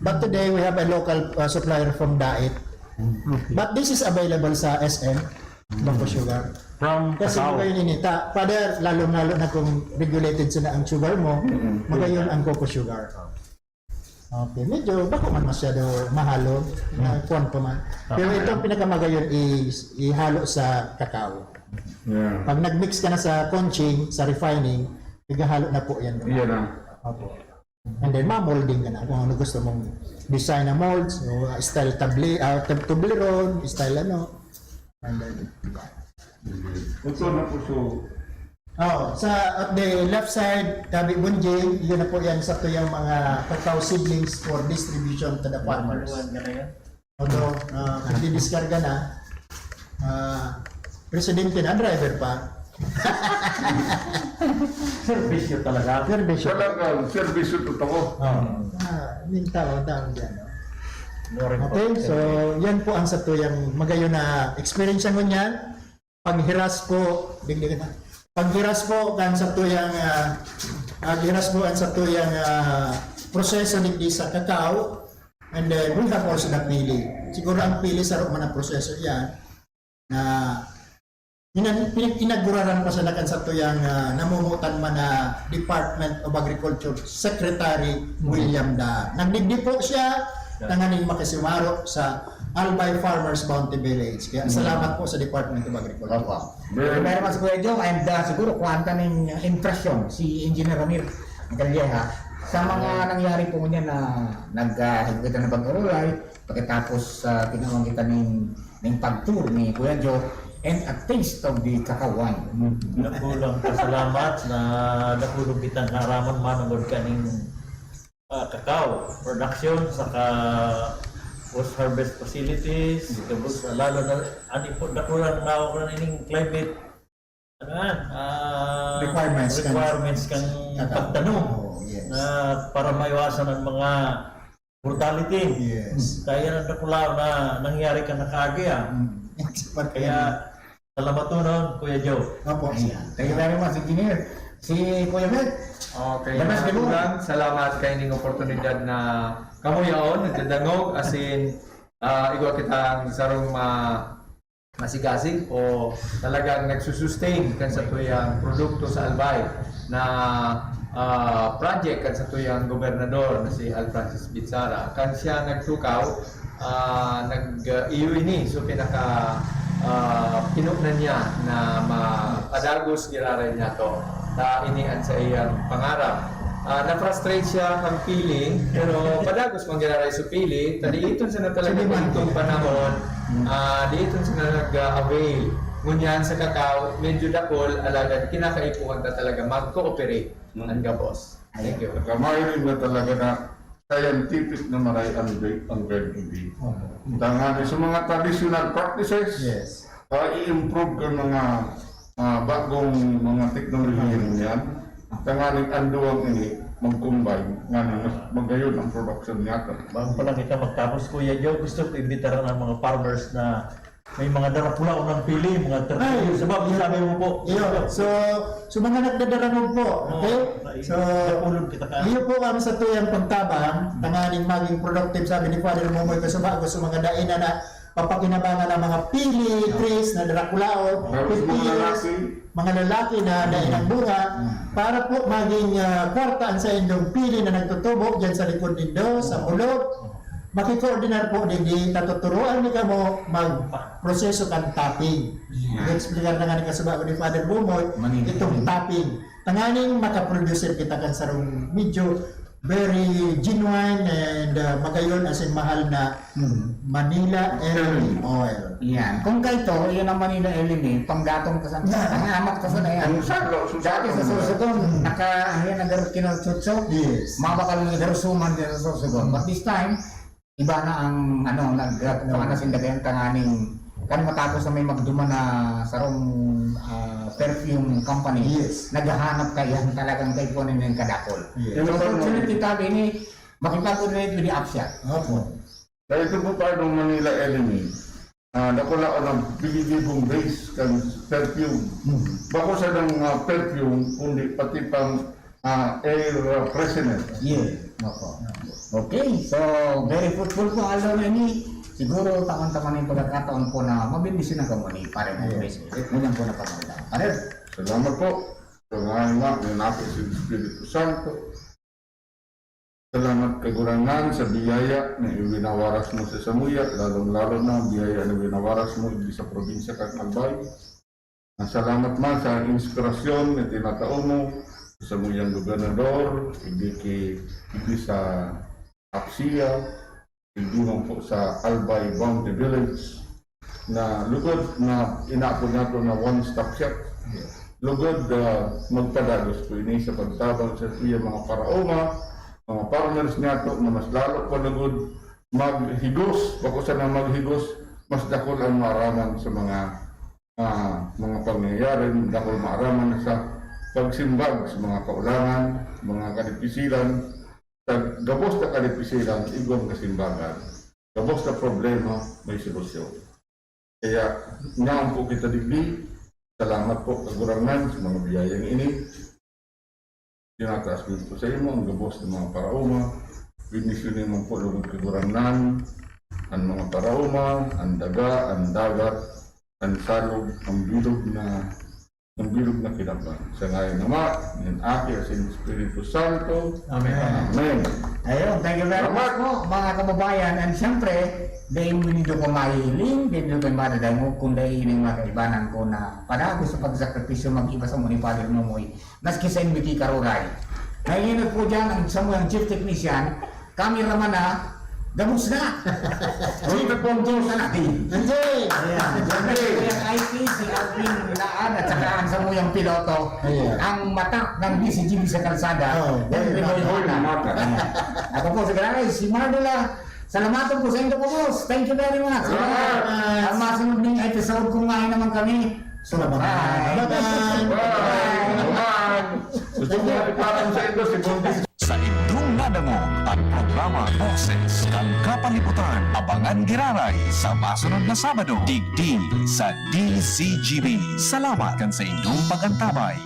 But today, we have a local uh, supplier from Dait. Okay. But this is available sa S M, Bangko Sugar. From Kasi Cacao. Kayo ninita, Father, lalo-lalo na kung regulated sana ang sugar mo, mm-hmm. Magayon ang coco sugar. Okay, medyo bako man masyado mahalo, na kuwan pa man. Pero itong pinakamagayon is ihalo sa cacao. Yeah. Pag nag-mix ka na sa conching, sa refining, naghahalo na po yan. Yan na. Opo. And then, mamolding ka na kung ano gusto mong design na molds, o style tabli, ah, tab- tubleron, style ano. And then, Ito na po so, Oh, sa at the left side, Tabi Bunjing, yun na po yan sa tuyang mga cacao seedlings for distribution to the farmers. Although, uh, nagdidiskarga na, ah, presidente na, driver pa. Servisyo talaga. Servisyo. Talagang servisyo totoo. Oh. Ah, yung tao, tao dyan. No? Loren po. Okay, so yan po ang sa tuyang magayon na experience mo niyan. Paghiras po, digdi ka na. Paghiras po kan sa tuyang, ah, paghiras po ang sa tuyang ah, proseso digdi sa cacao. And then we have also the pili. Siguro ang pili sa man ang proseso yan na inan- pinag-inauguraran pa sa nakan sa tuyang ah, namumutan man na Department of Agriculture Secretary William Daan. Nagdigdi po siya tanganing makisimaro sa Albay Farmers Bounty Village. Kaya salamat po sa Department of Agriculture. Apa. Thank you very much, Kuya Joe. And uh, siguro, kuhaan ta ning impresyon si Engineer Ramir Calleja sa mga nangyari po niya na nag uh, kita na pag-urulay, pagkatapos uh, tinawag kita ning, ning pag-tour ni Kuya Joe and a taste of the cacao wine. Dakulang pasalamat na dakulog kitang naraman manungod kaning ah, cacao production saka post harvest facilities, tapos lalo na ani po dakulang na ako ining climate ano yan, ah, Requirements kan- requirements kang Cacao. pagtanom Oh, yes. na para maiwasan ang mga mortality. Yes. Kaya ang dakulaw na nangyari ka nakaagi ah. Mm. Expert Kaya salamatonon, Kuya Joe. Opo. Ayan. Thank you very much, Engineer. Si Kuya Bert. Okay, Labas mga ka doon. Kulang, salamat kaining oportunidad na kamo yaon, nagdadangog, asin ah, igwa kitang sarong ma masigasig o talagang nagsusustain kan sa tuyang produkto sa Albay na ah, project kan sa tuyang gobernador na si Al Francis Bitzara. Kan siya nagtukaw, ah, nag uh, iyo ini. So pinaka ah, pinugnan niya na mapadagos giraray niya to. Ta ini an sa iyang pangarap. Ah, na-frustrate siya kang feeling, pero padagos man giraray sa feeling, ta diiton sa natalaga itong panahon, ah, diiton sa nag-avail. Ngunyan sa cacao, medyo dakol, alagad kinakaipuhan ta talaga mag-cooperate. Ang gabos. Thank you. Kamay rin na talaga na scientific na maray ang, ang Red Indian. Tangani sa mga traditional practices, Yes. ah, i-improve ka mga ah, bagong mga teknolohiya niyan. Tangani ang duwang ini mag-combine, nga mas magayon ang production niya. Bago pa lang kita magtapos, Kuya Joe, gusto ko imbitaran ang mga farmers na may mga darakulaw ng pili, mga Ay, tertiyo. Sabab, sabi mo po. Iyo, so, so mga nagdadarangog po, okay? So, Nakulog kita ka. iyo po kami sa tuyang pagtabang, tanganing maging productive, sabi ni Father Momoy Kasubago, sa mga daina na papakinabangan ng mga pili, trees na darakulaw, Tapos mga pipili, lalaki, mga lalaki na dainang bunga, para po maging ah, kwarta ang sa indong pili na nagtutubo dyan sa likod nindo, sa bulog. Makikoordinar po digdi, tatuturuan ni kamo mag-proseso kan topping. I-explicar na nga ni kasubago ni Father Bumoy, Manila. Itong topping. Tanganing makaproducer kita kan sarong medyo very genuine and uh, magayon as in mahal na Manila Elemi oil. Yan. Kung kaito, yun ang Manila Elemi, panggatong ka sa, ang amat ka sa na yan. Ang sarlo, ang Dati sa sarlo. Sorsogon, naka, yan, nagaro-, kinaltsutso. Yes. Mabakal na nagaro-suman din sa Sorsogon. But this time, iba na ang, ano, nag, uh, na sindagayan tanganing kan matapos na may magduman na sarong ah, perfume company, Yes. naghahanap ka yan talagang kay kunin yung kadakol. Yes. So, opportunity tabi ni makipag-relate with the upshot. Opo. Kaya ito po paano Manila Elemi. Ah, dakula o ng bigigibong base kan perfume. Bako sa ng ah, perfume, kundi pati pang ah, air ah, freshener. Yeah. Opo. Okay, so very fruitful po ang aldaw na ini. Siguro tamang-tama na yung pagkakataon po na mabindisyon na kamo ni Pare Mong Grace. Ngunyan po na pagkakataon. Pare, Salamat po. Sa ngalan ng Anak, ng Espiritu Santo. Salamat, Kagurangnan, sa biyaya na iwinawaras mo sa samuya, lalong-lalo na ang biyaya na iwinawaras mo igdi sa probinsya kan Albay. Ang salamat man sa inspirasyon na tinatao mo sa samuyang gobernador, igdi ki, igdi sa APSEA, igdi man po sa Albay Bounty Village, na lugod na inaapod nato na one-stop shop. Lugod, ah, magpadagos po ini sa pagtabang sa tuya mga paraoma, mga farmers niyato na mas lalo pa lugod maghigos, bako sana maghigos, mas dakul ang maaraman sa mga, ah, mga pangyayari, dakul maaraman sa pagsimbag sa mga kaulangan, mga kadipisilan, sa gabos na kadipisilan, igwang kasimbagan. Gabos na problema, may solusyon. Kaya, naon po kita digdi. Salamat po, Kagurangnan, sa mga biyayang ini. Tinataas ko po sa imo ang gabos ng mga paraoma. Bendisyonin mo po, lugod Kagurangnan, ang mga paraoma, ang daga, ang dagat, ang salog, ang bilog na, ang bilog na kinaban. Sa ngayon ng Ama, ng Aki, at sa Espiritu Santo. Amen. Amen. Ayun, thank you very much po, mga kababayan. And siyempre, dahil mo nindo ko mahihiling, dahil nindo ko madadangog, kung dahil yung mga kaibanan ko na padagos sa pagsakripisyo, mag-iba sa muni, Father Momoy, maski sa M B T Karuray. Nahihiling po dyan ang sa mga chief technician, cameraman na, gabos na. Chief Pontos. Sa natin. Enjoy! Ayan. Siyempre, Kuya I T, si Alvin Laan, at saka ang samuyang piloto, Ayan. ang mata ng D C G B sa kalsada, Oh, Henry well, Boy well, Mata. Mata. Ayan. Ako po si Grace, si Mardola. Salamaton po sa inyo po, boss. Thank you very much. Salamat. Ang masunod ning episode, kung ngayon naman kami. Salamat. Bye. Bye-bye. Bye. Bye. Gusto ko ipatong sa inyo si Bonding. Sa indong nadangog ang programa Boses kan Kapalibutan. Abangan giraray sa masunod na Sabado, digdi sa D C G B. Salamat kan sa indong pag-antabay.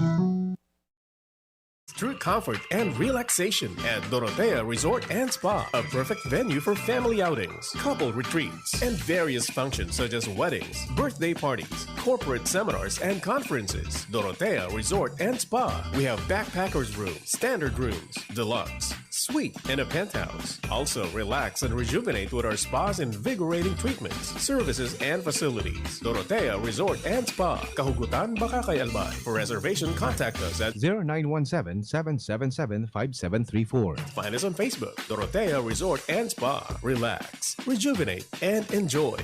True comfort and relaxation at Dorotea Resort and Spa, a perfect venue for family outings, couple retreats, and various functions such as weddings, birthday parties, corporate seminars, and conferences. Dorotea Resort and Spa. We have backpackers room, standard rooms, deluxe, suite, and a penthouse. Also, relax and rejuvenate with our spa's invigorating treatments, services, and facilities. Dorotea Resort and Spa, Kahugutan, Bacacay, Albay. For reservation, contact us at zero nine one seven, seven seven seven, five seven three four. Find us on Facebook, Dorotea Resort and Spa. Relax, rejuvenate, and enjoy.